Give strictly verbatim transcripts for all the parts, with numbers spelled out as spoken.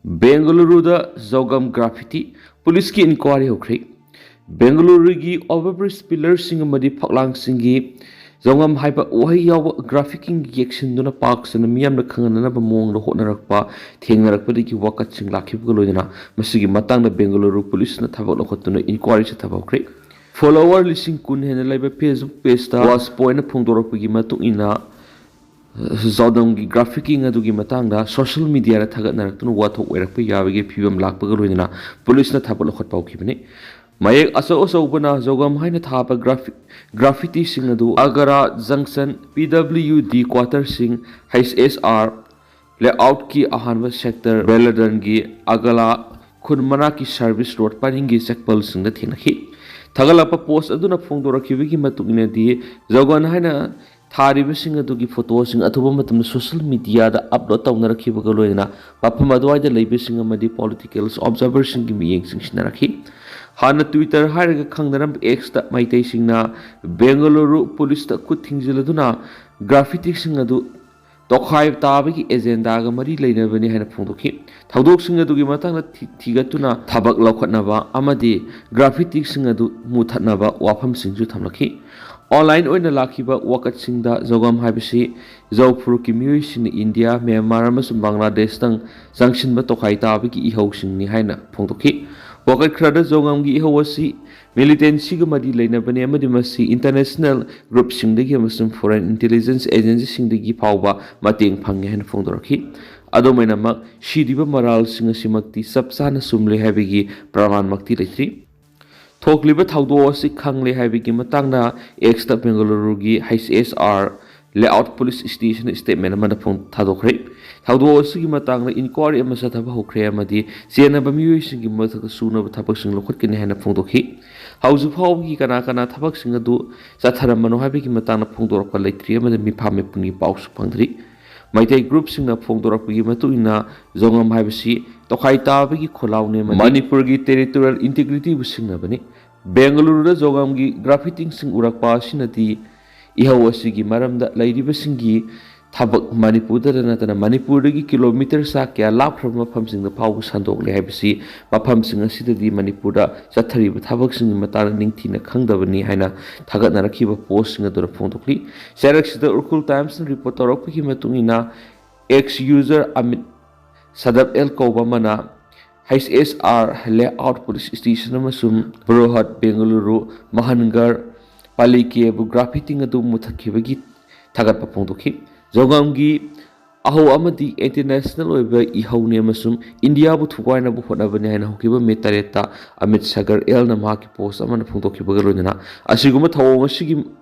ꯕꯦꯡꯒꯂꯨꯔꯨꯗ ꯖꯧꯒꯝ ꯒ꯭ꯔꯥꯐꯤꯇꯤ, ꯄꯨꯂꯤꯁꯀꯤ ꯏꯟꯀ꯭ꯋꯥꯔꯤ ꯍꯧꯈ꯭ꯔꯦ꯫ ꯕꯦꯡꯒꯂꯨꯔꯨꯒꯤ ꯑꯣꯚꯔꯕ꯭ꯔꯤꯖ ꯄꯤꯂꯔꯁꯤꯡ ꯑꯃꯗꯤ ꯐꯛꯂꯥꯡꯁꯤꯡꯒꯤ ꯖꯧꯒꯝ ꯍꯥꯏꯕ ꯋꯥꯍꯩ ꯌꯥꯎꯕ ꯒ꯭ꯔꯥꯐꯤꯛꯁꯤꯡ ꯌꯦꯛꯁꯤꯟꯗꯨꯅ ꯄꯥꯛ ꯁꯟꯅ ꯃꯤꯌꯥꯝꯅ ꯈꯪꯍꯟꯅꯅꯕ ꯃꯑꯣꯡꯗ ꯍꯣꯠꯅꯔꯛꯄ ꯊꯦꯡꯅꯔꯛꯄꯗꯒꯤ ꯋꯥꯀꯠꯁꯤꯡ ꯂꯥꯛꯈꯤꯕꯒ ꯂꯣꯏꯅꯅ ꯃꯁꯤꯒꯤ ꯃꯇꯥꯡꯗ ꯕꯦꯡꯒꯂꯨꯔꯨ ꯄꯨꯂꯤꯁꯅ ꯊꯕꯛ ꯂꯧꯈꯠꯇꯨꯅ ꯏꯟꯀ꯭ꯋꯥꯔꯤ ꯆꯠꯊꯕ ꯍꯧꯈ꯭ꯔꯦ꯫ ꯐꯣꯂꯣꯋꯔ ꯂꯤꯁꯤꯡ ꯀꯨꯟ ꯍꯦꯟꯅ ꯂꯩꯕ Facebook ꯄꯦꯖꯇ ꯋꯥꯁ ꯄꯣꯏꯟꯠꯅ ꯐꯣꯡꯗꯣꯔꯛꯄꯒꯤ ꯃꯇꯨꯡ ꯏꯟꯅ, ꯖꯧꯒꯝꯒꯤ ꯒ꯭ꯔꯥꯐꯤꯛꯁꯤꯡ ꯑꯗꯨꯒꯤ ꯃꯇꯥꯡꯗ ꯁꯣꯁꯤꯌꯦꯜ ꯃꯤꯗꯤꯌꯥꯗ ꯊꯥꯒꯠꯅꯔꯛꯇꯨꯅ ꯋꯥꯊꯣꯛ ꯑꯣꯏꯔꯛꯄ ꯌꯥꯕꯒꯤ ꯐꯤꯕꯝ ꯂꯥꯛꯄꯒ ꯂꯣꯏꯅꯅ ꯄꯨꯂꯤꯁꯅ ꯊꯕꯛ ꯂꯧꯈꯠꯄ ꯍꯧꯈꯤꯕꯅꯤ꯫ ꯃꯌꯦꯛ ꯑꯆꯧ ꯑꯆꯧꯕꯅ ꯖꯧꯒꯝ ꯍꯥꯏꯅ ꯊꯥꯕ ꯒ꯭ꯔꯥꯐꯤ-, ꯒ꯭ꯔꯥꯐꯤꯇꯤꯁꯤꯡ ꯑꯗꯨ ꯑꯒꯔꯥ ꯖꯪꯁꯟ, ꯄꯤ ꯗꯕ꯭ꯂꯤꯎ ꯗꯤ ꯀ꯭ꯋꯥꯇꯔꯁꯤꯡ, ꯍꯩꯆ ꯑꯦꯁ ꯑꯥꯔ ꯂꯦꯑꯥꯎꯠꯀꯤ ꯑꯍꯥꯟꯕ ꯁꯦꯛꯇꯔ, ꯕꯦꯂꯗꯟꯒꯤ ꯑꯒꯂꯥ ꯈꯨꯟ ꯃꯅꯥꯛꯀꯤ ꯁꯔꯚꯤꯁ ꯔꯣꯗ ꯄꯔꯤꯡꯒꯤ ꯆꯦꯛꯄꯜꯁꯤꯡꯗ ꯊꯦꯡꯅꯈꯤ꯫ ꯊꯥꯒꯠꯂꯛꯄ ꯄꯣꯁ ꯑꯗꯨꯅ ꯐꯣꯡꯗꯣꯔꯛꯈꯤꯕꯒꯤ ꯃꯇꯨꯡ ꯏꯟꯅꯗꯤ, ꯖꯧꯒꯝ ꯍꯥꯏꯅ ꯊꯥꯔꯤꯕꯁꯤꯡ ꯑꯗꯨꯒꯤ ꯐꯣꯇꯣꯁꯤꯡ ꯑꯊꯨꯕ ꯃꯇꯝꯗ ꯁꯣꯁꯤꯌꯦꯜ ꯃꯤꯗꯤꯌꯥꯗ ꯑꯞꯂꯣꯗ ꯇꯧꯅꯔꯛꯈꯤꯕꯒ ꯂꯣꯏꯅꯅ ꯃꯐꯝ ꯑꯗꯨꯋꯥꯏꯗ ꯂꯩꯕꯁꯤꯡ ꯑꯃꯗꯤ ꯄꯣꯂꯤꯇꯤꯀꯦꯜ ꯑꯣꯕꯖꯥꯔꯚꯔꯁꯤꯡꯒꯤ ꯃꯤꯠꯌꯦꯡ ꯆꯤꯡꯁꯤꯟꯅꯔꯛꯈꯤ꯫ ꯍꯥꯟꯅ ꯇ꯭ꯋꯤꯇꯔ ꯍꯥꯏꯔꯒ ꯈꯪꯅꯔꯝꯕ ꯑꯦꯛꯁꯇ ꯃꯩꯇꯩꯁꯤꯡꯅ ꯕꯦꯡꯒꯂꯨꯔꯨ ꯄꯨꯂꯤꯁꯇ ꯈꯨꯠ ꯊꯤꯡꯖꯤꯜꯂꯗꯨꯅ ꯒ꯭ꯔꯥꯐꯤꯇꯤꯁꯤꯡ ꯑꯗꯨ ꯇꯣꯈꯥꯏ ꯇꯥꯕꯒꯤ ꯑꯦꯖꯦꯟꯗꯥꯒ ꯃꯔꯤ ꯂꯩꯅꯕꯅꯤ ꯍꯥꯏꯅ ꯐꯣꯡꯗꯣꯛꯈꯤ꯫ ꯊꯧꯗꯣꯛꯁꯤꯡ ꯑꯗꯨꯒꯤ ꯃꯇꯥꯡꯗ ꯊꯤ-, ꯊꯤꯒꯠꯇꯨꯅ ꯊꯕꯛ ꯂꯧꯈꯠꯅꯕ ꯑꯃꯗꯤ ꯒ꯭ꯔꯥꯐꯤꯇꯤꯁꯤꯡ ꯑꯗꯨ ꯃꯨꯊꯠꯅꯕ ꯋꯥꯐꯝꯁꯤꯡꯁꯨ ꯊꯝꯂꯛꯈꯤ꯫ ꯑꯣꯟꯂꯥꯏꯟ ꯑꯣꯏꯅ ꯂꯥꯛꯈꯤꯕ ꯋꯥꯀꯠꯁꯤꯡꯗ ꯖꯧꯒꯝ ꯍꯥꯏꯕꯁꯤ ꯖꯧ ꯐꯨꯔꯨꯞꯀꯤ ꯃꯤꯑꯣꯏꯁꯤꯡꯅ ꯏꯟꯗꯤꯌꯥ, ꯃ꯭ꯌꯥꯟꯃꯥꯔ ꯑꯃꯁꯨꯡ ꯕꯪꯒ꯭ꯂꯥꯗꯦꯁꯇꯪ ꯆꯪꯁꯤꯟꯕ ꯇꯣꯈꯥꯏ ꯇꯥꯕꯒꯤ ꯏꯍꯧꯁꯤꯡꯅꯤ ꯍꯥꯏꯅ ꯐꯣꯡꯗꯣꯛꯈꯤ꯫ ꯋꯥꯀꯠ ꯈꯔꯗ ꯖꯧꯒꯝꯒꯤ ꯏꯍꯧ ꯑꯁꯤ ꯃꯤꯂꯤꯇꯦꯟꯁꯤꯒ ꯃꯔꯤ ꯂꯩꯅꯕꯅꯤ ꯑꯃꯗꯤ ꯃꯁꯤ ꯏꯟꯇꯔꯅꯦꯁꯅꯦꯜ ꯒ꯭ꯔꯨꯞꯁꯤꯡꯗꯒꯤ ꯑꯃꯁꯨꯡ ꯐꯣꯔꯦꯟ ꯏꯟꯇꯦꯂꯤꯖꯦꯟꯁ ꯑꯦꯖꯦꯟꯁꯤꯁꯤꯡꯗꯒꯤ ꯐꯥꯎꯕ ꯃꯇꯦꯡ ꯐꯪꯉꯦ ꯍꯥꯏꯅ ꯐꯣꯡꯗꯣꯔꯛꯈꯤ꯫ ꯑꯗꯨꯝ ꯑꯣꯏꯅꯃꯛ, ꯁꯤꯔꯤꯕ ꯃꯔꯥꯜꯁꯤꯡ ꯑꯁꯤꯃꯛꯇꯤ ꯆꯞ ꯆꯥꯅ ꯆꯨꯝꯂꯦ ꯍꯥꯏꯕꯒꯤ ꯄ꯭ꯔꯃꯥꯟꯃꯛꯇꯤ ꯂꯩꯇ꯭ꯔꯤ꯫ ꯊꯣꯛꯂꯤꯕ ꯊꯧꯗꯣꯛ ꯑꯁꯤ ꯈꯪꯂꯦ ꯍꯥꯏꯕꯒꯤ ꯃꯇꯥꯡꯗ ꯑꯦꯛꯁꯇ ꯕꯦꯡꯒꯂꯨꯔꯨꯒꯤ ꯍꯩꯆ ꯑꯦꯁ ꯑꯥꯔ ꯂꯦꯑꯥꯎꯠ ꯄꯨꯂꯤꯁ ꯁ꯭ꯇꯦꯁꯟꯅ ꯁ꯭ꯇꯦꯠꯃꯦꯟ ꯑꯃꯗ ꯐꯣꯡ-, ꯊꯥꯗꯣꯛꯈ꯭ꯔꯦ꯫ ꯊꯧꯗꯣꯛ ꯑꯁꯤꯒꯤ ꯃꯇꯥꯡꯗ ꯏꯟꯀ꯭ꯋꯥꯔꯤ ꯑꯃ ꯆꯠꯊꯕ ꯍꯧꯈ꯭ꯔꯦ ꯑꯃꯗꯤ ꯆꯦꯟꯅꯕ ꯃꯤꯑꯣꯏꯁꯤꯡꯒꯤ ꯃꯊꯛꯇ ꯁꯨꯅꯕ ꯊꯕꯛꯁꯤꯡ ꯂꯧꯈꯠꯀꯅꯤ ꯍꯥꯏꯅ ꯐꯣꯡꯗꯣꯛꯈꯤ꯫ ꯍꯧꯖꯤꯛ ꯐꯥꯎꯕꯒꯤ ꯀꯅꯥ ꯀꯅꯥ ꯊꯕꯛꯁꯤꯡ ꯑꯗꯨ ꯆꯠꯊꯔꯝꯕꯅꯣ ꯍꯥꯏꯕꯒꯤ ꯃꯇꯥꯡꯗ ꯐꯣꯡꯗꯣꯔꯛꯄ ꯂꯩꯇ꯭ꯔꯤ ꯑꯃꯗꯤ ꯃꯤꯐꯥ ꯃꯤꯄꯨꯟꯒꯤ ꯄꯥꯎꯁꯨ ꯐꯪꯗ꯭ꯔꯤ꯫ ꯃꯩꯇꯩ ꯒ꯭ꯔꯨꯞꯁꯤꯡꯅ ꯐꯣꯡꯗꯣꯔꯛꯄꯒꯤ ꯃꯇꯨꯡ ꯏꯟꯅ, ꯖꯧꯒꯝ ꯍꯥꯏꯕꯁꯤ ꯇꯣꯈꯥꯏ ꯇꯥꯕꯒꯤ ꯈꯣꯜꯂꯥꯎꯅꯦ ꯑꯃꯗꯤ ꯃꯅꯤꯄꯨꯔꯒꯤ ꯇꯦꯔꯤꯇꯣꯔꯤꯌꯦꯜ ꯏꯟꯇꯤꯒ꯭ꯔꯤꯇꯤꯕꯨ ꯁꯤꯡꯅꯕꯅꯤ꯫ ꯕꯦꯡꯒꯂꯨꯔꯨꯗ ꯖꯧꯒꯝꯒꯤ ꯒ꯭ꯔꯥꯐꯤꯇꯤꯁꯤꯡ ꯎꯔꯛꯄ ꯑꯁꯤꯅꯗꯤ ꯏꯍꯧ ꯑꯁꯤꯒꯤ ꯃꯔꯝꯗ ꯂꯩꯔꯤꯕꯁꯤꯡꯒꯤ ꯊꯕꯛ ꯃꯅꯤꯄꯨꯔꯗ ꯅꯠꯇꯅ ꯃꯅꯤꯄꯨꯔꯗꯒꯤ ꯀꯤꯂꯣꯃꯤꯇꯔ ꯆꯥ ꯀꯌꯥ ꯂꯥꯞꯈ꯭ꯔꯕ ꯃꯐꯝꯁꯤꯡꯗ ꯐꯥꯎꯕ ꯁꯟꯗꯣꯛꯂꯦ ꯍꯥꯏꯕꯁꯤ ꯃꯐꯝꯁꯤꯡ ꯑꯁꯤꯗꯗꯤ ꯃꯅꯤꯄꯨꯔꯗ ꯆꯠꯊꯔꯤꯕ ꯊꯕꯛꯁꯤꯡꯒꯤ ꯃꯇꯥꯡꯗ ꯅꯤꯡꯊꯤꯅ ꯈꯪꯗꯕꯅꯤ ꯍꯥꯏꯅ ꯊꯥꯒꯠꯅꯔꯛꯈꯤꯕ ꯄꯣꯁꯁꯤꯡ ꯑꯗꯨꯅ ꯐꯣꯡꯗꯣꯛꯂꯤ꯫ ꯆꯩꯔꯛꯁꯤꯗ ꯎꯔꯈꯨꯜ ꯇꯥꯏꯝꯁꯅ ꯔꯤꯄꯣꯔꯠ ꯇꯧꯔꯛꯄꯒꯤ ꯃꯇꯨꯡ ꯏꯟꯅ, ꯑꯦꯛꯁ ꯌꯨꯖꯔ ꯑꯃꯤꯠ ꯁꯗꯞ ꯑꯦꯜ ꯀꯧꯕ ꯑꯃꯅ ꯍꯩꯆ ꯑꯦꯁ ꯑꯥꯔ ꯂꯦꯑꯥꯎꯠ ꯄꯨꯂꯤꯁ ꯁ꯭ꯇꯦꯁꯟ ꯑꯃꯁꯨꯡ ꯕ꯭ꯔꯣꯍꯠ ꯕꯦꯡꯒꯂꯨꯔꯨ ꯃꯍꯟꯒꯔ ꯄꯥꯂꯤꯀꯦꯕꯨ ꯒ꯭ꯔꯥꯐꯤꯇꯤꯡ ꯑꯗꯨ ꯃꯨꯊꯠꯈꯤꯕꯒꯤ ꯊꯥꯒꯠꯄ ꯐꯣꯡꯗꯣꯛꯈꯤ꯫ ꯖꯣꯉꯝꯒꯤ ꯑꯍꯧ ꯑꯃꯗꯤ ꯏꯟꯇꯔꯅꯦꯁꯅꯦꯜ ꯑꯣꯏꯕ ꯏꯍꯧꯅꯤ ꯑꯃꯁꯨꯡ ꯏꯟꯗꯤꯌꯥꯕꯨ ꯊꯨꯒꯥꯏꯅꯕ ꯍꯣꯠꯅꯕꯅꯤ ꯍꯥꯏꯅ ꯍꯧꯈꯤꯕ ꯃꯦ ꯇꯔꯦꯠꯇ ꯑꯃꯤꯠ ꯁꯒꯔ ꯑꯦꯜꯅ ꯃꯍꯥꯛꯀꯤ ꯄꯣꯁ ꯑꯃꯅ ꯐꯣꯡꯗꯣꯛꯈꯤꯕꯒ ꯂꯣꯏꯅꯅ ꯑꯁꯤꯒꯨꯝꯕ ꯊꯧꯑꯣꯡ ꯑꯁꯤꯒꯤ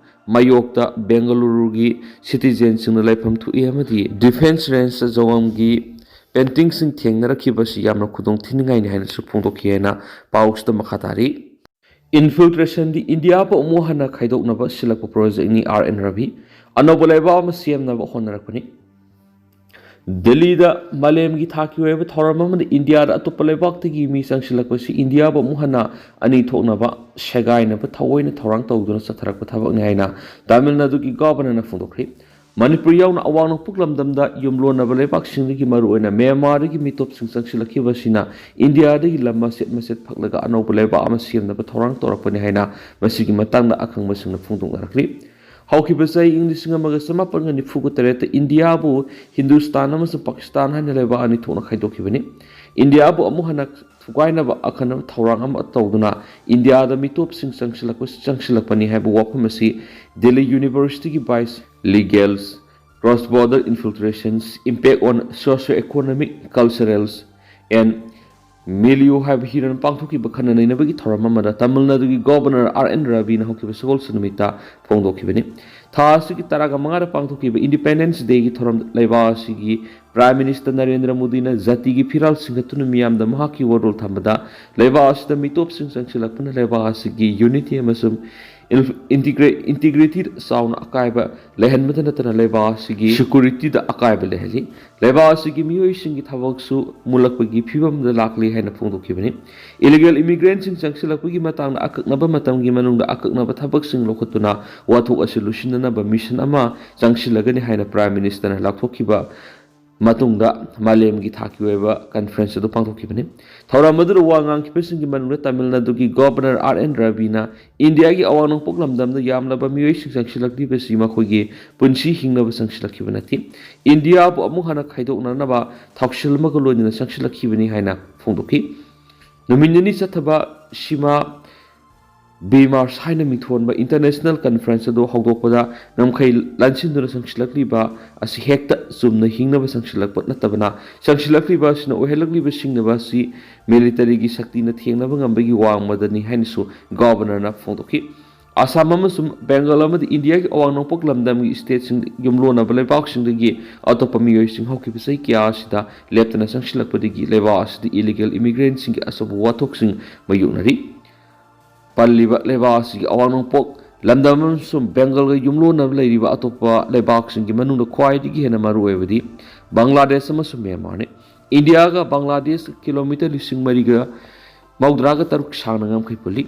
ꯃꯥꯌꯣꯛꯇ ꯕꯦꯡꯒꯂꯨꯔꯨꯒꯤ ꯁꯤꯇꯤꯖꯦꯟꯁꯤꯡꯅ ꯂꯩꯐꯝ ꯊꯣꯛꯏ ꯑꯃꯗꯤ ꯗꯤꯐꯦꯟꯁ ꯔꯦꯟꯖꯇ ꯖꯋꯥꯝꯒꯤ ꯄꯦꯟꯇꯤꯡꯁꯤꯡ ꯊꯦꯡꯅꯔꯛꯈꯤꯕ ꯑꯁꯤ ꯌꯥꯝꯅ ꯈꯨꯗꯣꯡ ꯊꯤꯅꯤꯡꯉꯥꯏꯅꯤ ꯍꯥꯏꯅꯁꯨ ꯐꯣꯡꯗꯣꯛꯈꯤ ꯍꯥꯏꯅ ꯄꯥꯎꯁꯤꯗ ꯃꯈꯥ ꯇꯥꯔꯤ꯫ ꯏꯟꯐꯤꯜꯇ꯭ꯔꯦꯁꯟꯗꯤ ꯏꯟꯗꯤꯌꯥꯕꯨ ꯑꯃꯨꯛ ꯍꯟꯅ ꯈꯥꯏꯗꯣꯛꯅꯕ ꯁꯤꯜꯂꯛꯄ ꯄ꯭ꯔꯣꯖꯦꯛꯅꯤ꯫ ꯑꯥꯔ ꯑꯦꯟ ꯔꯕꯤ ꯑꯅꯧꯕ ꯂꯩꯕꯥꯛ ꯑꯃ ꯁꯦꯝꯅꯕ ꯍꯣꯠꯅꯔꯛꯄꯅꯤ꯫ ꯗꯤꯜꯂꯤꯗ ꯃꯥꯂꯦꯝꯒꯤ ꯊꯥꯛꯀꯤ ꯑꯣꯏꯕ ꯊꯧꯔꯝ ꯑꯃꯗ ꯏꯟꯗꯤꯌꯥꯗ ꯑꯇꯣꯞꯄ ꯂꯩꯕꯥꯛꯇꯒꯤ ꯃꯤ ꯆꯪꯁꯤꯜꯂꯛꯄꯁꯤ ꯏꯟꯗꯤꯌꯥꯕꯨ ꯑꯃꯨꯛ ꯍꯟꯅ ꯑꯅꯤ ꯊꯣꯛꯅꯕ ꯁꯦꯒꯥꯏꯅꯕ ꯊꯑꯣꯏꯅ ꯊꯧꯔꯥꯡ ꯇꯧꯗꯨꯅ ꯆꯠꯊꯔꯛꯄ ꯊꯕꯛꯅꯤ ꯍꯥꯏꯅ ꯇꯥꯃꯤꯜ ꯅꯥꯗꯨꯒꯤ ꯒꯚꯔꯅꯔꯅ ꯐꯣꯡꯗꯣꯛꯈ꯭ꯔꯤ꯫ ꯃꯅꯤꯄꯨꯔ ꯌꯥꯎꯅ ꯑꯋꯥꯡ ꯅꯣꯡꯄꯣꯛ ꯂꯝꯗꯝꯗ ꯌꯨꯝꯂꯣꯟꯅꯕ ꯂꯩꯕꯥꯛꯁꯤꯡꯗꯒꯤ ꯃꯔꯨꯑꯣꯏꯅ ꯃ꯭ꯌꯥꯟꯃꯥꯔꯗꯒꯤ ꯃꯤꯇꯣꯞꯁꯤꯡ ꯆꯪꯁꯤꯜꯂꯛꯈꯤꯕ ꯑꯁꯤꯅ ꯏꯟꯗꯤꯌꯥꯗꯒꯤ ꯂꯝ ꯃꯆꯦꯠ ꯃꯆꯦꯠ ꯐꯛꯂꯒ ꯑꯅꯧꯕ ꯂꯩꯕꯥꯛ ꯑꯃ ꯁꯦꯝꯅꯕ ꯊꯧꯔꯥꯡ ꯇꯧꯔꯛꯄꯅꯤ ꯍꯥꯏꯅ ꯃꯁꯤꯒꯤ ꯃꯇꯥꯡꯗ ꯑꯈꯪꯕꯁꯤꯡꯅ ꯐꯣꯡꯗꯣꯛꯅꯔꯛꯂꯤ꯫ ꯍꯧꯈꯤꯕ ꯆꯍꯤ ꯏꯪ ꯂꯤꯁꯤꯡ ꯑꯃꯒ ꯆꯃꯥꯄꯟꯒ ꯅꯤꯐꯨꯒ ꯇꯔꯦꯠꯇ ꯏꯟꯗꯤꯌꯥꯕꯨ ꯍꯤꯟꯗꯨꯁꯇꯥꯟ ꯑꯃꯁꯨꯡ ꯄꯥꯀꯤꯁꯇꯥꯟ ꯍꯥꯏꯅ ꯂꯩꯕꯥꯛ ꯑꯅꯤ ꯊꯣꯛꯅ ꯈꯥꯏꯗꯣꯛꯈꯤꯕꯅꯤ꯫ ꯏꯟꯗꯤꯌꯥꯕꯨ ꯑꯃꯨꯛ ꯍꯟꯅ ꯊꯨꯒꯥꯏꯅꯕ ꯑꯈꯟꯅꯕ ꯊꯧꯔꯥꯡ ꯑꯃ ꯇꯧꯗꯨꯅ ꯏꯟꯗꯤꯌꯥꯗ ꯃꯤꯇꯣꯞꯁꯤꯡ ꯆꯪꯁꯤꯜꯂꯛꯄ, ꯆꯪꯁꯤꯜꯂꯛꯄꯅꯤ ꯍꯥꯏꯕ ꯋꯥꯐꯝ ꯑꯁꯤ ꯗꯤꯜꯂꯤ ꯌꯨꯅꯤꯚꯔꯁꯤꯇꯤꯒꯤ ꯚꯥꯏꯁ ꯂꯤꯒꯦꯜꯁ, Cross Border Infiltrations, Impact on Socio-Economic, Culturals and Milieu ꯍꯥꯏꯕ ꯍꯤꯔꯝ ꯄꯥꯡꯊꯣꯛꯈꯤꯕ ꯈꯟꯅ ꯅꯩꯅꯕꯒꯤ ꯊꯧꯔꯝ ꯑꯃꯗ ꯇꯥꯃꯤꯜ ꯅꯥꯗꯨꯒꯤ ꯒꯣꯚꯔꯅꯔ ꯑꯥꯔ ꯑꯦꯟ ꯔꯕꯤꯅ ꯍꯧꯈꯤꯕ ꯁꯒꯣꯜꯁꯦꯟ ꯅꯨꯃꯤꯠꯇ ꯐꯣꯡꯗꯣꯛꯈꯤꯕꯅꯤ꯫ ꯊꯥ ꯑꯁꯤꯒꯤ ꯇꯔꯥꯒ ꯃꯉꯥꯗ ꯄꯥꯡꯊꯣꯛꯈꯤꯕ ꯏꯟꯗꯤꯄꯦꯟꯗꯦꯟꯁ ꯗꯦꯒꯤ ꯊꯧꯔꯝꯗ ꯂꯩꯕꯥꯛ ꯑꯁꯤꯒꯤ ꯄ꯭ꯔꯥꯏꯝ ꯃꯤꯅꯤꯁꯇꯔ ꯅꯔꯦꯟꯗ꯭ꯔ ꯃꯣꯗꯤꯅ ꯖꯥꯇꯤꯒꯤ ꯐꯤꯔꯥꯜ ꯁꯤꯡꯒꯠꯇꯨꯅ ꯃꯤꯌꯥꯝꯗ ꯃꯍꯥꯛꯀꯤ ꯋꯥꯔꯣꯜ ꯊꯝꯕꯗ ꯂꯩꯕꯥꯛ ꯑꯁꯤꯗ ꯃꯤꯇꯣꯞꯁꯤꯡ ꯆꯪꯁꯤꯜꯂꯛꯄꯅ ꯂꯩꯕꯥꯛ ꯑꯁꯤꯒꯤ ꯌꯨꯅꯤꯇꯤ ꯑꯃꯁꯨꯡ ꯏꯟꯇꯤꯒ꯭ꯔꯦ ꯏꯟꯇꯤꯒ꯭ꯔꯤꯇꯤꯗ ꯆꯥꯎꯅ ꯑꯀꯥꯏꯕ ꯂꯩꯍꯟꯕꯇ ꯅꯠꯇꯅ ꯂꯩꯕꯥꯛ ꯑꯁꯤꯒꯤ ꯁꯦꯀ꯭ꯌꯨꯔꯤꯇꯤꯗ ꯑꯀꯥꯏꯕ ꯂꯩꯍꯜꯂꯤ꯫ ꯂꯩꯕꯥꯛ ꯑꯁꯤꯒꯤ ꯃꯤꯑꯣꯏꯁꯤꯡꯒꯤ ꯊꯕꯛꯁꯨ ꯃꯨꯜꯂꯛꯄꯒꯤ ꯐꯤꯕꯝꯗ ꯂꯥꯛꯂꯤ ꯍꯥꯏꯅ ꯐꯣꯡꯗꯣꯛꯈꯤꯕꯅꯤ꯫ ꯏꯂꯤꯒꯦꯜ ꯏꯃꯤꯒ꯭ꯔꯦꯟꯁꯤꯡ ꯆꯪꯁꯤꯜꯂꯛꯄꯒꯤ ꯃꯇꯥꯡꯗ ꯑꯀꯛꯅꯕ ꯃꯇꯝꯒꯤ ꯃꯅꯨꯡꯗ ꯑꯀꯛꯅꯕ ꯊꯕꯛꯁꯤꯡ ꯂꯧꯈꯠꯇꯨꯅ ꯋꯥꯊꯣꯛ ꯑꯁꯤ ꯂꯣꯏꯁꯤꯟꯅꯅꯕ ꯃꯤꯁꯟ ꯑꯃ ꯆꯪꯁꯤꯜꯂꯒꯅꯤ ꯍꯥꯏꯅ ꯄ꯭ꯔꯥꯏꯝ ꯃꯤꯅꯤꯁꯇꯔꯅ ꯂꯥꯎꯊꯣꯛꯈꯤꯕ ꯃꯇꯨꯡꯗ ꯃꯥꯂꯦꯝꯒꯤ ꯊꯥꯛꯀꯤ ꯑꯣꯏꯕ ꯀꯟꯐꯔꯦꯟꯁ ꯑꯗꯨ ꯄꯥꯡꯊꯣꯛꯈꯤꯕꯅꯤ꯫ ꯊꯧꯔꯝ ꯑꯗꯨꯗ ꯋꯥ ꯉꯥꯡꯈꯤꯕꯁꯤꯡꯒꯤ ꯃꯅꯨꯡꯗ ꯇꯥꯃꯤꯜ ꯅꯥꯗꯨꯒꯤ ꯒꯣꯕꯔꯅꯔ ꯑꯥꯔ ꯑꯦꯟ ꯔꯕꯤꯅ ꯏꯟꯗꯤꯌꯥꯒꯤ ꯑꯋꯥꯡ ꯅꯣꯡꯄꯣꯛ ꯂꯝꯗꯝꯗ ꯌꯥꯝꯂꯕ ꯃꯤꯑꯣꯏꯁꯤꯡ ꯆꯪꯁꯤꯜꯂꯛꯂꯤꯕꯁꯤ ꯃꯈꯣꯏꯒꯤ ꯄꯨꯟꯁꯤ ꯍꯤꯡꯅꯕ ꯆꯪꯁꯤꯜꯂꯛꯈꯤꯕ ꯅꯠꯇꯦ, ꯏꯟꯗꯤꯌꯥꯕꯨ ꯑꯃꯨꯛ ꯍꯟꯅ ꯈꯥꯏꯗꯣꯛꯅꯅꯕ ꯊꯧꯁꯤꯜ ꯑꯃꯒ ꯂꯣꯏꯅꯅ ꯆꯪꯁꯤꯜꯂꯛꯈꯤꯕꯅꯤ ꯍꯥꯏꯅ ꯐꯣꯡꯗꯣꯛꯈꯤ꯫ ꯅꯨꯃꯤꯠ ꯅꯤꯅꯤ ꯆꯠꯊꯕ ꯁꯤꯃꯥ ꯕꯤꯃꯥꯔꯁ ꯍꯥꯏꯅ ꯃꯤꯡꯊꯣꯟꯕ ꯏꯟꯇꯔꯅꯦꯁꯅꯦꯜ ꯀꯟꯐꯔꯦꯟꯁ ꯑꯗꯨ ꯍꯧꯗꯣꯛꯄꯗ ꯉꯝꯈꯩ ꯂꯥꯟꯁꯤꯟꯗꯨꯅ ꯆꯪꯁꯤꯜꯂꯛꯂꯤꯕ ꯑꯁꯤ ꯍꯦꯛꯇ ꯆꯨꯝꯅ ꯍꯤꯡꯅꯕ ꯆꯪꯁꯤꯜꯂꯛꯄ ꯅꯠꯇꯕꯅ, ꯆꯪꯁꯤꯜꯂꯛꯂꯤꯕ ꯑꯁꯤꯅ ꯑꯣꯏꯍꯜꯂꯛꯂꯤꯕ ꯁꯤꯡꯅꯕ ꯑꯁꯤ ꯃꯤꯂꯤꯇꯔꯤꯒꯤ ꯁꯛꯇꯤꯅ ꯊꯦꯡꯅꯕ ꯉꯝꯕꯒꯤ ꯋꯥꯡꯃꯗꯅꯤ ꯍꯥꯏꯅꯁꯨ ꯒꯣꯕꯔꯅꯔꯅ ꯐꯣꯡꯗꯣꯛꯈꯤ꯫ ꯑꯁꯥꯝ ꯑꯃꯁꯨꯡ ꯕꯦꯡꯒꯜ ꯑꯃꯗꯤ ꯏꯟꯗꯤꯌꯥꯒꯤ ꯑꯋꯥꯡ ꯅꯣꯡꯄꯣꯛ ꯂꯝꯗꯝꯒꯤ ꯁ꯭ꯇꯦꯠꯁꯤꯡ ꯌꯨꯝꯂꯣꯟꯅꯕ ꯂꯩꯕꯥꯛꯁꯤꯡꯗꯒꯤ ꯑꯇꯣꯞꯄ ꯃꯤꯑꯣꯏꯁꯤꯡ ꯍꯧꯈꯤꯕ ꯆꯍꯤ ꯀꯌꯥ ꯑꯁꯤꯗ ꯂꯦꯞꯇꯅ ꯆꯪꯁꯤꯜꯂꯛꯄꯗꯒꯤ ꯂꯩꯕꯥꯛ ꯑꯁꯤꯗ ꯏꯂꯤꯒꯦꯜ ꯏꯃꯤꯒ꯭ꯔꯦꯟꯁꯤꯡꯒꯤ ꯑꯆꯧꯕ ꯋꯥꯊꯣꯛꯁꯤꯡ ꯃꯥꯌꯣꯛꯅꯔꯤ꯫ ꯄꯜꯂꯤꯕ ꯂꯩꯕꯥꯛ ꯑꯁꯤꯒꯤ ꯑꯋꯥꯡ ꯅꯣꯡꯄꯣꯛ ꯂꯝꯗꯝ ꯑꯃꯁꯨꯡ ꯕꯦꯡꯒꯜꯒ ꯌꯨꯝꯂꯣꯟꯅꯕ ꯂꯩꯔꯤꯕ ꯑꯇꯣꯞꯄ ꯂꯩꯕꯥꯛꯁꯤꯡꯒꯤ ꯃꯅꯨꯡꯗ ꯈ꯭ꯋꯥꯏꯗꯒꯤ ꯍꯦꯟꯅ ꯃꯔꯨꯑꯣꯏꯕꯗꯤ ꯕꯪꯒ꯭ꯂꯥꯗꯦꯁ ꯑꯃꯁꯨꯡ ꯃ꯭ꯌꯥꯟꯃꯥꯔꯅꯤ꯫ ꯏꯟꯗꯤꯌꯥꯒ ꯕꯪꯒ꯭ꯂꯥꯗꯦꯁ ꯀꯤꯂꯣꯃꯤꯇꯔ ꯂꯤꯁꯤꯡ ꯃꯔꯤꯒ ꯃꯧꯗ꯭ꯔꯥꯒ ꯇꯔꯨꯛ ꯁꯥꯡꯅ ꯉꯝꯈꯩ ꯄꯨꯜꯂꯤ꯫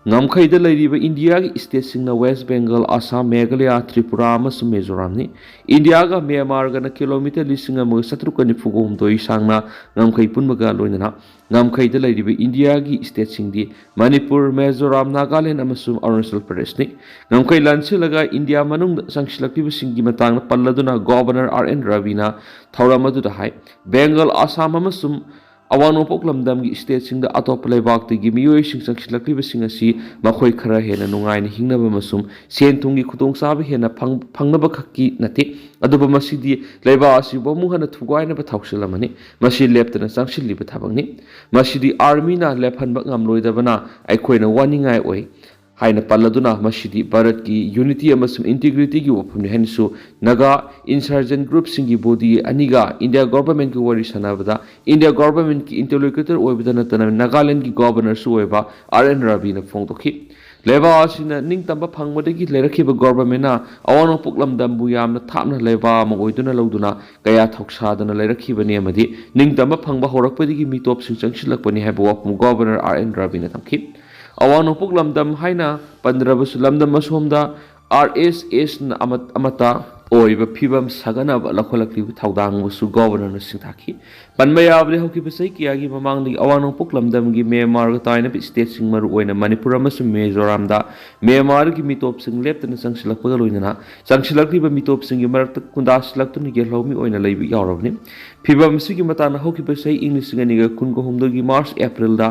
ꯉꯝꯈꯩꯗ ꯂꯩꯔꯤꯕ ꯏꯟꯗꯤꯌꯥꯒꯤ ꯁ꯭ꯇꯦꯠꯁꯤꯡꯅ ꯋꯦꯁ ꯕꯦꯡꯒꯜ, ꯑꯁꯥꯝ, ꯃꯦꯘꯥꯂꯌꯥ, ꯇ꯭ꯔꯤꯄꯨꯔꯥ ꯑꯃꯁꯨꯡ ꯃꯤꯖꯣꯔꯥꯝꯅꯤ꯫ ꯏꯟꯗꯤꯌꯥꯒ ꯃ꯭ꯌꯥꯟꯃꯥꯔꯒꯅ ꯀꯤꯂꯣꯃꯤꯇꯔ ꯂꯤꯁꯤꯡ ꯑꯃꯒ ꯆꯥꯇ꯭ꯔꯨꯛꯀ ꯅꯤꯐꯨꯒ ꯍꯨꯝꯗꯣꯏ ꯁꯥꯡꯅ ꯉꯝꯈꯩ ꯄꯨꯟꯕꯒ ꯂꯣꯏꯅꯅ ꯉꯝꯈꯩꯗ ꯂꯩꯔꯤꯕ ꯏꯟꯗꯤꯌꯥꯒꯤ ꯁ꯭ꯇꯦꯠꯁꯤꯡꯗꯤ ꯃꯅꯤꯄꯨꯔ, ꯃꯤꯖꯣꯔꯥꯝ, ꯅꯥꯒꯥꯂꯦꯟ ꯑꯃꯁꯨꯡ ꯑꯔꯨꯅꯥꯆꯜ ꯄ꯭ꯔꯗꯦꯁꯅꯤ꯫ ꯉꯝꯈꯩ ꯂꯥꯟꯁꯤꯜꯂꯒ ꯏꯟꯗꯤꯌꯥ ꯃꯅꯨꯡꯗ ꯆꯪꯁꯤꯜꯂꯛꯂꯤꯕꯁꯤꯡꯒꯤ ꯃꯇꯥꯡꯗ ꯄꯜꯂꯗꯨꯅ ꯒꯣꯕꯔꯅꯔ ꯑꯥꯔ ꯑꯦꯟ ꯔꯕꯤꯅ ꯊꯧꯔꯝ ꯑꯗꯨꯗ ꯍꯥꯏ, ꯕꯦꯡꯒꯜ, ꯑꯁꯥꯝ ꯑꯃꯁꯨꯡ ꯑꯋꯥꯡ ꯅꯣꯡꯄꯣꯛ ꯂꯝꯗꯝꯒꯤ ꯁ꯭ꯇꯦꯠꯁꯤꯡꯗ ꯑꯇꯣꯞꯄ ꯂꯩꯕꯥꯛꯇꯒꯤ ꯃꯤꯑꯣꯏꯁꯤꯡ ꯆꯪꯁꯤꯜꯂꯛꯂꯤꯕꯁꯤꯡ ꯑꯁꯤ ꯃꯈꯣꯏ ꯈꯔ ꯍꯦꯟꯅ ꯅꯨꯡꯉꯥꯏꯅ ꯍꯤꯡꯅꯕ ꯑꯃꯁꯨꯡ ꯁꯦꯟ ꯊꯨꯝꯒꯤ ꯈꯨꯗꯣꯡꯆꯥꯕ ꯍꯦꯟꯅ ꯐꯪ-, ꯐꯪꯅꯕ ꯈꯛꯀꯤ ꯅꯠꯇꯦ, ꯑꯗꯨꯕꯨ ꯃꯁꯤꯗꯤ ꯂꯩꯕꯥꯛ ꯑꯁꯤꯕꯨ ꯑꯃꯨꯛ ꯍꯟꯅ ꯊꯨꯒꯥꯏꯅꯕ ꯊꯧꯁꯤꯜ ꯑꯃꯅꯤ꯫ ꯃꯁꯤ ꯂꯦꯞꯇꯅ ꯆꯪꯁꯤꯜꯂꯤꯕ ꯊꯕꯛꯅꯤ꯫ ꯃꯁꯤꯗꯤ ꯑꯥꯔꯃꯤꯅ ꯂꯦꯞꯍꯟꯕ ꯉꯝꯂꯣꯏꯗꯕꯅ ꯑꯩꯈꯣꯏꯅ ꯋꯥꯅꯤꯡꯉꯥꯏ ꯑꯣꯏ ꯍꯥꯏꯅ ꯄꯜꯂꯗꯨꯅ, ꯃꯁꯤꯗꯤ ꯚꯥꯔꯠꯀꯤ ꯌꯨꯅꯤꯇꯤ ꯑꯃꯁꯨꯡ ꯏꯟꯇꯤꯒ꯭ꯔꯤꯇꯤꯒꯤ ꯋꯥꯐꯝꯅꯤ ꯍꯥꯏꯅꯁꯨ ꯅꯥꯒꯥ ꯏꯟꯁꯔꯖꯦꯟ ꯒ꯭ꯔꯨꯞꯁꯤꯡꯒꯤ ꯕꯣꯗꯤ ꯑꯅꯤꯒ ꯏꯟꯗꯤꯌꯥ ꯒꯣꯚꯔꯟꯃꯦꯟꯠꯀꯤ ꯋꯥꯔꯤ ꯁꯥꯟꯅꯕꯗ ꯏꯟꯗꯤꯌꯥ ꯒꯣꯚꯔꯟꯃꯦꯟꯠꯀꯤ ꯏꯟꯇꯔꯂꯣꯀ꯭ꯌꯨꯇꯔ ꯑꯣꯏꯕꯗ ꯅꯠꯇꯅ ꯅꯥꯒꯥꯂꯦꯟꯗꯒꯤ ꯒꯣꯚꯔꯅꯔꯁꯨ ꯑꯣꯏꯕ ꯑꯥꯔ ꯑꯦꯟ ꯔꯕꯤꯅ ꯐꯣꯡꯗꯣꯛꯈꯤ꯫ ꯂꯩꯕꯥꯛ ꯑꯁꯤꯅ ꯅꯤꯡꯇꯝꯕ ꯐꯪꯕꯗꯒꯤ ꯂꯩꯔꯛꯈꯤꯕ ꯒꯣꯚꯔꯟꯃꯦꯟꯠꯅ ꯑꯋꯥꯡ ꯅꯣꯡꯄꯣꯛ ꯂꯝꯗꯝꯕꯨ ꯌꯥꯝꯅ ꯊꯥꯞꯅ ꯂꯩꯕꯥꯛ ꯑꯃ ꯑꯣꯏꯗꯨꯅ ꯂꯧꯗꯨꯅ ꯀꯌꯥ ꯊꯧꯁꯥꯗꯅ ꯂꯩꯔꯛꯈꯤꯕꯅꯤ ꯑꯃꯗꯤ ꯅꯤꯡꯇꯝꯕ ꯐꯪꯕ ꯍꯧꯔꯛꯄꯗꯒꯤ ꯃꯤꯇꯣꯞꯁꯤꯡ ꯆꯪꯁꯤꯜꯂꯛꯄꯅꯤ ꯍꯥꯏꯕ ꯋꯥꯐꯝ ꯒꯣꯚꯔꯅꯔ ꯑꯥꯔ ꯑꯦꯟ ꯔꯕꯤꯅ ꯊꯝꯈꯤ꯫ ꯑꯋꯥꯡ ꯅꯣꯡꯄꯣꯛ ꯂꯝꯗꯝ ꯍꯥꯏꯅ ꯄꯟꯗ꯭ꯔꯕꯁꯨ ꯂꯝꯗꯝ ꯑꯁꯣꯝꯗ ꯑꯥꯔ ꯑꯦꯁ ꯑꯦꯁꯅ ꯑꯃ-, ꯑꯃꯠꯇ ꯑꯣꯏꯕ ꯐꯤꯕꯝ ꯁꯥꯒꯠꯅꯕ ꯂꯧꯈꯠꯂꯛꯂꯤꯕ ꯊꯧꯗꯥꯡꯕꯨꯁꯨ ꯒꯣꯚꯔꯅꯔꯅ ꯁꯤꯡꯊꯥꯈꯤ꯫ ꯄꯟꯕ ꯌꯥꯕꯗꯤ ꯍꯧꯈꯤꯕ ꯆꯍꯤ ꯀꯌꯥꯒꯤ ꯃꯃꯥꯡꯗꯒꯤ ꯑꯋꯥꯡ ꯅꯣꯡꯄꯣꯛ ꯂꯝꯗꯝꯒꯤ ꯃ꯭ꯌꯥꯟꯃꯥꯔꯒ ꯇꯥꯏꯅꯕ ꯁ꯭ꯇꯦꯠꯁꯤꯡ ꯃꯔꯨꯑꯣꯏꯅ ꯃꯅꯤꯄꯨꯔ ꯑꯃꯁꯨꯡ ꯃꯤꯖꯣꯔꯥꯝꯗ ꯃ꯭ꯌꯥꯟꯃꯥꯔꯒꯤ ꯃꯤꯇꯣꯞꯁꯤꯡ ꯂꯦꯞꯇꯅ ꯆꯪꯁꯤꯜꯂꯛꯄꯒ ꯂꯣꯏꯅꯅ ꯆꯪꯁꯤꯜꯂꯛꯂꯤꯕ ꯃꯤꯇꯣꯞꯁꯤꯡꯒꯤ ꯃꯔꯛꯇ ꯈꯨꯟꯗꯥꯁꯤꯜꯂꯛꯇꯨꯅ ꯌꯦꯜꯍꯧꯃꯤ ꯑꯣꯏꯅ ꯂꯩꯕ ꯌꯥꯎꯔꯕꯅꯤ꯫ ꯐꯤꯕꯝ ꯑꯁꯤꯒꯤ ꯃꯇꯥꯡꯗ ꯍꯧꯈꯤꯕ ꯆꯍꯤ ꯏꯪ ꯂꯤꯁꯤꯡ ꯑꯅꯤꯒ ꯀꯨꯟꯒ ꯍꯨꯝꯗꯣꯏꯒꯤ ꯃꯥꯔꯆ ꯑꯦꯄ꯭ꯔꯤꯜꯗ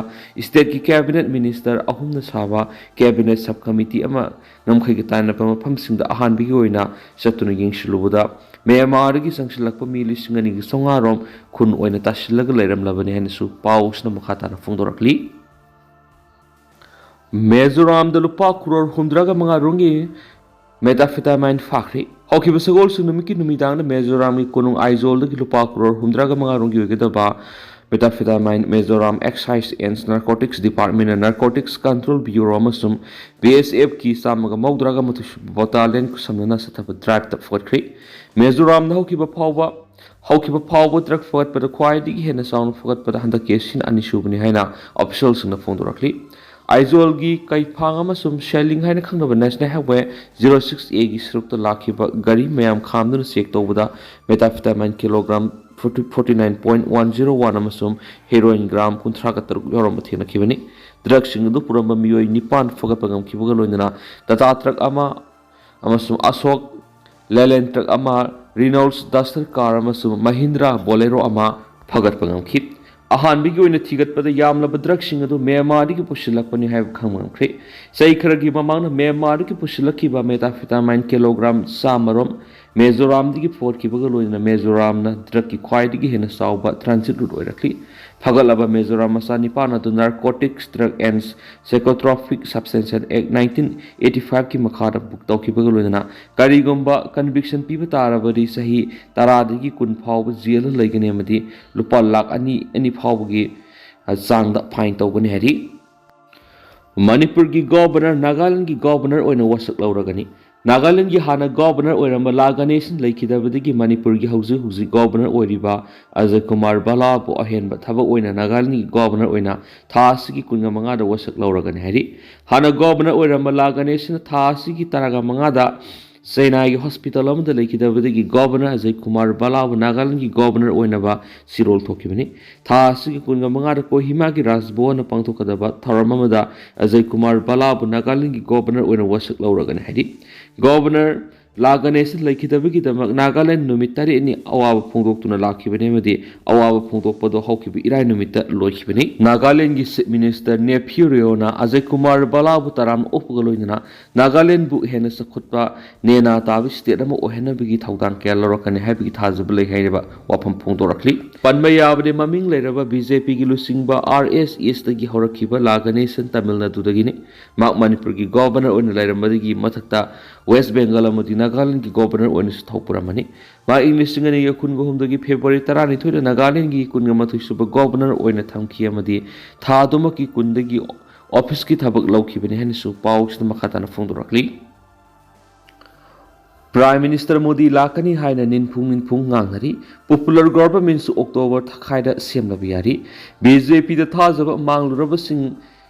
ꯁ꯭ꯇꯦꯠꯀꯤ ꯀꯦꯕꯤꯅꯦꯠ ꯃꯤꯅꯤꯁꯇꯔ ꯑꯍꯨꯝꯅ ꯁꯥꯕ ꯀꯦꯕꯤꯅꯦꯠ ꯁꯕ ꯀꯃꯤꯇꯤ ꯑꯃ ꯉꯝꯈꯩꯒ ꯇꯥꯏꯅꯕ ꯃꯐꯝꯁꯤꯡꯗ ꯑꯍꯥꯟꯕꯒꯤ ꯑꯣꯏꯅ ꯆꯠꯇꯨꯅ ꯌꯦꯡꯁꯤꯜꯂꯨꯕꯗ ꯃ꯭ꯌꯥꯟꯃꯥꯔꯗꯒꯤ ꯆꯪꯁꯤꯜꯂꯛꯄ ꯃꯤ ꯂꯤꯁꯤꯡ ꯑꯅꯤꯒ ꯆꯥꯝꯃꯉꯥ ꯔꯣꯝ ꯈꯨꯟ ꯑꯣꯏꯅ ꯇꯥꯁꯤꯜꯂꯒ ꯂꯩꯔꯝꯂꯕꯅꯤ ꯍꯥꯏꯅꯁꯨ ꯄꯥꯎꯁꯤꯅ ꯃꯈꯥ ꯇꯥꯅ ꯐꯣꯡꯗꯣꯔꯛꯂꯤ꯫ ꯃꯤꯖꯣꯔꯥꯝꯗ ꯂꯨꯄꯥ ꯀ꯭ꯔꯣꯔ ꯍꯨꯝꯗ꯭ꯔꯥꯒ ꯃꯉꯥ ꯔꯣꯝꯒꯤ methamphetamine ꯐꯥꯈ꯭ꯔꯤ꯫ ꯍꯧꯈꯤꯕ ꯁꯒꯣꯜꯁꯦꯟ ꯅꯨꯃꯤꯠꯀꯤ ꯅꯨꯃꯤꯗꯥꯡꯗ ꯃꯤꯖꯣꯔꯥꯝꯒꯤ ꯀꯣꯅꯨꯡ ꯑꯥꯏꯖꯣꯜꯗꯒꯤ ꯂꯨꯄꯥ ꯀ꯭ꯔꯣꯔ ꯍꯨꯝꯗ꯭ꯔꯥꯒ ꯃꯉꯥ ꯔꯣꯝꯒꯤ ꯑꯣꯏꯒꯗꯕ methamphetamine Mizoram Excise and Narcotics Department, Narcotics Control Bureau ꯑꯃꯁꯨꯡ B S F ꯀꯤ ꯆꯥꯝꯃꯒ ꯃꯧꯗ꯭ꯔꯥꯒ ꯃꯥꯊꯣꯏ ꯁꯨꯕ battalion ꯈꯨꯠꯁꯝꯅꯅ ꯆꯠꯊꯕ drive ꯇ ꯐꯒꯠꯈ꯭ꯔꯤ꯫ ꯃꯤꯖꯣꯔꯥꯝꯗ ꯍꯧꯈꯤꯕ ꯐꯥꯎꯕ, ꯍꯧꯈꯤꯕ ꯐꯥꯎꯕ drug ꯐꯒꯠꯄꯗ ꯈ꯭ꯋꯥꯏꯗꯒꯤ ꯍꯦꯟꯅ ꯆꯥꯎꯅ ꯐꯒꯠꯄꯗ ꯍꯟꯗꯛꯀꯤ ꯑꯁꯤꯅ ꯑꯅꯤꯁꯨꯕꯅꯤ ꯍꯥꯏꯅ official ꯁꯤꯡꯅ ꯐꯣꯡꯗꯣꯔꯛꯂꯤ꯫ ꯑꯥꯏꯖꯣꯜꯒꯤ ꯀꯩꯐꯥꯡ ꯑꯃꯁꯨꯡ ꯁꯦꯂꯤꯡ ꯍꯥꯏꯅ ꯈꯪꯅꯕ National Highway zero six A ꯒꯤ ꯁꯔꯨꯛꯇ ꯂꯥꯛꯈꯤꯕ ꯒꯥꯔꯤ ꯃꯌꯥꯝ ꯈꯥꯝꯗꯨꯅ check ꯇꯧꯕꯗ methamphetamine kilogram forty, forty nine point one zero one ꯑꯃꯁꯨꯡ heroin gram ꯀꯨꯟꯊ꯭ꯔꯥꯒ ꯇꯔꯨꯛ ꯌꯥꯎꯔꯝꯕ ꯊꯦꯡꯅꯈꯤꯕꯅꯤ꯫ Drug ꯁꯤꯡ ꯑꯗꯨ ꯄꯨꯔꯝꯕ ꯃꯤꯑꯣꯏ ꯅꯤꯄꯥꯟ ꯐꯒꯠꯄ ꯉꯝꯈꯤꯕꯒ ꯂꯣꯏꯅꯅ Tata truck ꯑꯃ ꯑꯃꯁꯨꯡ Ashok Leyland truck ꯑꯃ, Renault Duster car ꯑꯃꯁꯨꯡ Mahindra Bolero ꯑꯃ ꯐꯒꯠꯄ ꯉꯝꯈꯤ꯫ ꯑꯍꯥꯟꯕꯒꯤ ꯑꯣꯏꯅ ꯊꯤꯒꯠꯄꯗ ꯌꯥꯝꯂꯕ drug ꯁꯤꯡ ꯑꯗꯨ ꯃ꯭ꯌꯥꯟꯃꯥꯔꯗꯒꯤ ꯄꯨꯁꯤꯜꯂꯛꯄꯅꯤ ꯍꯥꯏꯕ ꯈꯪꯕ ꯉꯝꯈ꯭ꯔꯦ꯫ ꯆꯍꯤ ꯈꯔꯒꯤ ꯃꯃꯥꯡꯗ ꯃ꯭ꯌꯥꯟꯃꯥꯔꯗꯒꯤ ꯄꯨꯁꯤꯜꯂꯛꯈꯤꯕ methamphetamine kilogram ꯆꯥꯝꯃ ꯔꯣꯝ ꯃꯤꯖꯣꯔꯥꯝꯗꯒꯤ ꯐꯒꯠꯈꯤꯕꯒ ꯂꯣꯏꯅꯅ ꯃꯤꯖꯣꯔꯥꯝꯅ drug ꯀꯤ ꯈ꯭ꯋꯥꯏꯗꯒꯤ ꯍꯦꯟꯅ ꯆꯥꯎꯕ transit route ꯑꯣꯏꯔꯛꯂꯤ꯫ ꯐꯒꯠꯂꯕ ꯃꯤꯖꯣꯔꯥꯝ ꯃꯆꯥ ꯅꯤꯄꯥꯟ ꯑꯗꯨ Narcotics Drug and Psychotropic Substances Act nineteen eighty five ꯀꯤ ꯃꯈꯥꯗ book ꯇꯧꯈꯤꯕꯒ ꯂꯣꯏꯅꯅ ꯀꯔꯤꯒꯨꯝꯕ conviction ꯄꯤꯕ ꯇꯥꯔꯕꯗꯤ ꯆꯍꯤ ꯇꯔꯥꯗꯒꯤ ꯀꯨꯟ ꯐꯥꯎꯕ jail ꯗ ꯂꯩꯒꯅꯤ ꯑꯃꯗꯤ ꯂꯨꯄꯥ ꯂꯥꯈ ꯑꯅꯤ, ꯑꯅꯤ ꯐꯥꯎꯕꯒꯤ, ꯑ, ꯆꯥꯡꯗ fine ꯇꯧꯒꯅꯤ ꯍꯥꯏꯔꯤ꯫ ꯃꯅꯤꯄꯨꯔꯒꯤ ꯒꯣꯕꯔꯅꯔ ꯅꯥꯒꯥꯂꯦꯟꯒꯤ ꯒꯣꯕꯔꯅꯔ ꯑꯣꯏꯅ ꯋꯥꯁꯛ ꯂꯧꯔꯒꯅꯤ꯫ ꯅꯥꯒꯥꯂꯦꯟꯒꯤ ꯍꯥꯟꯅ ꯒꯣꯕꯔꯅꯔ ꯑꯣꯏꯔꯝꯕ ꯂꯥ ꯒꯅꯦꯁꯟ ꯂꯩꯈꯤꯗꯕꯗꯒꯤ ꯃꯅꯤꯄꯨꯔꯒꯤ ꯍꯧꯖꯤꯛ ꯍꯧꯖꯤꯛ ꯒꯣꯕꯔꯅꯔ ꯑꯣꯏꯔꯤꯕ ꯑꯖꯌ ꯀꯨꯃꯥꯔ ꯕꯂꯥꯕꯨ ꯑꯍꯦꯟꯕ ꯊꯕꯛ ꯑꯣꯏꯅ ꯅꯥꯒꯥꯂꯦꯟꯒꯤ ꯒꯣꯕꯔꯅꯔ ꯑꯣꯏꯅ ꯊꯥ ꯑꯁꯤꯒꯤ ꯀꯨꯟꯒ ꯃꯉꯥꯗ ꯋꯥꯁꯛ ꯂꯧꯔꯒꯅꯤ ꯍꯥꯏꯔꯤ꯫ ꯍꯥꯟꯅ ꯒꯣꯕꯔꯅꯔ ꯑꯣꯏꯔꯝꯕ ꯂꯥ ꯒꯅꯦꯁꯟꯅ ꯊꯥ ꯑꯁꯤꯒꯤ ꯇꯔꯥꯒ ꯃꯉꯥꯗ ꯆꯦꯟꯅꯥꯏꯒꯤ ꯍꯣꯁꯄꯤꯇꯥꯜ ꯑꯃꯗ ꯂꯩꯈꯤꯗꯕꯗꯒꯤ ꯒꯣꯕꯔꯅꯔ ꯑꯖꯌ ꯀꯨꯃꯥꯔ ꯕꯂꯥꯕꯨ ꯅꯥꯒꯥꯂꯦꯟꯒꯤ ꯒꯣꯕꯔꯅꯔ ꯑꯣꯏꯅꯕ ꯁꯤꯔꯣꯜ ꯊꯣꯛꯈꯤꯕꯅꯤ꯫ ꯊꯥ ꯑꯁꯤꯒꯤ ꯀꯨꯟꯒ ꯃꯉꯥꯗ ꯀꯣꯍꯤꯃꯥꯒꯤ ꯔꯥꯖꯚꯋꯟꯅ ꯄꯥꯡꯊꯣꯛꯀꯗꯕ ꯊꯧꯔꯝ ꯑꯃꯗ ꯑꯖꯌ ꯀꯨꯃꯥꯔ ꯕꯂꯥꯕꯨ ꯅꯥꯒꯥꯂꯦꯟꯒꯤ ꯒꯣꯕꯔꯅꯔ ꯑꯣꯏꯅ ꯋꯥꯁꯛ ꯂꯧꯔꯒꯅꯤ ꯍꯥꯏꯔꯤ꯫ ꯒꯣꯕꯔꯅꯔ ꯂꯥ ꯒꯅꯦꯁꯟ ꯂꯩꯈꯤꯗꯕꯒꯤꯗꯃꯛ ꯅꯥꯒꯥꯂꯦꯟ ꯅꯨꯃꯤꯠ ꯇꯔꯦꯠꯅꯤ ꯑꯋꯥꯕ ꯐꯣꯡꯗꯣꯛꯇꯨꯅ ꯂꯥꯛꯈꯤꯕꯅꯤ ꯑꯃꯗꯤ ꯑꯋꯥꯕ ꯐꯣꯡꯗꯣꯛꯄꯗꯨ ꯍꯧꯈꯤꯕ ꯏꯔꯥꯏ ꯅꯨꯃꯤꯠꯇ ꯂꯣꯏꯈꯤꯕꯅꯤ꯫ ꯅꯥꯒꯥꯂꯦꯟꯒꯤ chief minister nephew ꯔꯤꯑꯣꯅ Ajay Kumar ꯕꯂꯥꯕꯨ ꯇꯔꯥꯝꯅ ꯑꯣꯛꯄꯒ ꯂꯣꯏꯅꯅ ꯅꯥꯒꯥꯂꯦꯟꯕꯨ ꯍꯦꯟꯅ ꯆꯥꯎꯈꯠꯄ ꯅꯦꯅꯥ ꯇꯥꯕ ꯁ꯭ꯇꯦꯠ ꯑꯃ ꯑꯣꯏꯍꯟꯅꯕꯒꯤ ꯊꯧꯗꯥꯡ ꯀꯌꯥ ꯂꯧꯔꯛꯀꯅꯤ ꯍꯥꯏꯕꯒꯤ ꯊꯥꯖꯕ ꯂꯩ ꯍꯥꯏꯔꯤꯕ ꯋꯥꯐꯝ ꯐꯣꯡꯗꯣꯔꯛꯂꯤ꯫ ꯄꯟꯕ ꯌꯥꯕꯗꯤ, ꯃꯃꯤꯡ ꯂꯩꯔꯕ ꯕꯤ ꯖꯦ ꯄꯤꯒꯤ ꯂꯨꯆꯤꯡꯕ ꯑꯥꯔ ꯑꯦꯁ ꯑꯦꯁꯇꯒꯤ ꯍꯧꯔꯛꯈꯤꯕ ꯂꯥ ꯒꯅꯦꯁꯟ ꯇꯥꯃꯤꯜ ꯅꯥꯗꯨꯗꯒꯤꯅꯤ꯫ ꯃꯍꯥꯛ ꯃꯅꯤꯄꯨꯔꯒꯤ ꯒꯣꯕꯔꯅꯔ ꯑꯣꯏꯅ ꯂꯩꯔꯝꯕꯗꯒꯤ ꯃꯊꯛꯇ ꯋꯦꯁ ꯕꯦꯡꯒꯜ ꯑꯃꯗꯤ ꯅꯥꯒꯥꯂꯦꯟꯗꯒꯤ ꯒꯣꯕꯔꯅꯔ ꯑꯣꯏꯅꯁꯨ ꯊꯧꯄꯨꯔꯝꯕꯅꯤ꯫ ꯃꯍꯥꯛ ꯏꯪ ꯂꯤꯁꯤꯡ ꯑꯅꯤꯒ ꯀꯨꯟꯒ ꯍꯨꯝꯗꯣꯏꯒꯤ ꯐꯦꯕ꯭ꯔꯨꯋꯥꯔꯤ ꯇꯔꯥꯅꯤꯊꯣꯏꯗ ꯅꯥꯒꯥꯂꯦꯟꯒꯤ ꯀꯨꯟꯒ ꯃꯥꯊꯣꯏ ꯁꯨꯕ ꯒꯣꯕꯔꯅꯔ ꯑꯣꯏꯅ ꯊꯝꯈꯤ ꯑꯃꯗꯤ ꯊꯥ ꯑꯗꯨꯃꯛꯀꯤ ꯀꯨꯟꯗꯒꯤ ꯑꯣꯐꯤꯁꯀꯤ ꯊꯕꯛ ꯂꯧꯈꯤꯕꯅꯤ ꯍꯥꯏꯅꯁꯨ ꯄꯥꯎꯁꯤꯗ ꯃꯈꯥ ꯇꯥꯅ ꯐꯣꯡꯗꯣꯔꯛꯂꯤ꯫ ꯄ꯭ꯔꯥꯏꯝ ꯃꯤꯅꯤꯁꯇꯔ ꯃꯣꯗꯤ ꯂꯥꯛꯀꯅꯤ ꯍꯥꯏꯅ ꯅꯤꯟꯐꯨꯡ ꯅꯤꯟꯐꯨꯡ ꯉꯥꯡꯅꯔꯤ꯫ ꯄꯣꯄꯨꯂꯔ ꯒꯣꯚꯔꯟꯃꯦꯟꯠꯁꯨ ꯑꯣꯛꯇꯣꯕꯔ ꯊꯥꯈꯥꯏꯗ ꯁꯦꯝꯅꯕ ꯌꯥꯔꯤ꯫ ꯕꯤ ꯖꯦ ꯄꯤꯗ ꯊꯥꯖꯕ ꯃꯥꯡꯂꯨꯔꯕꯁꯤꯡ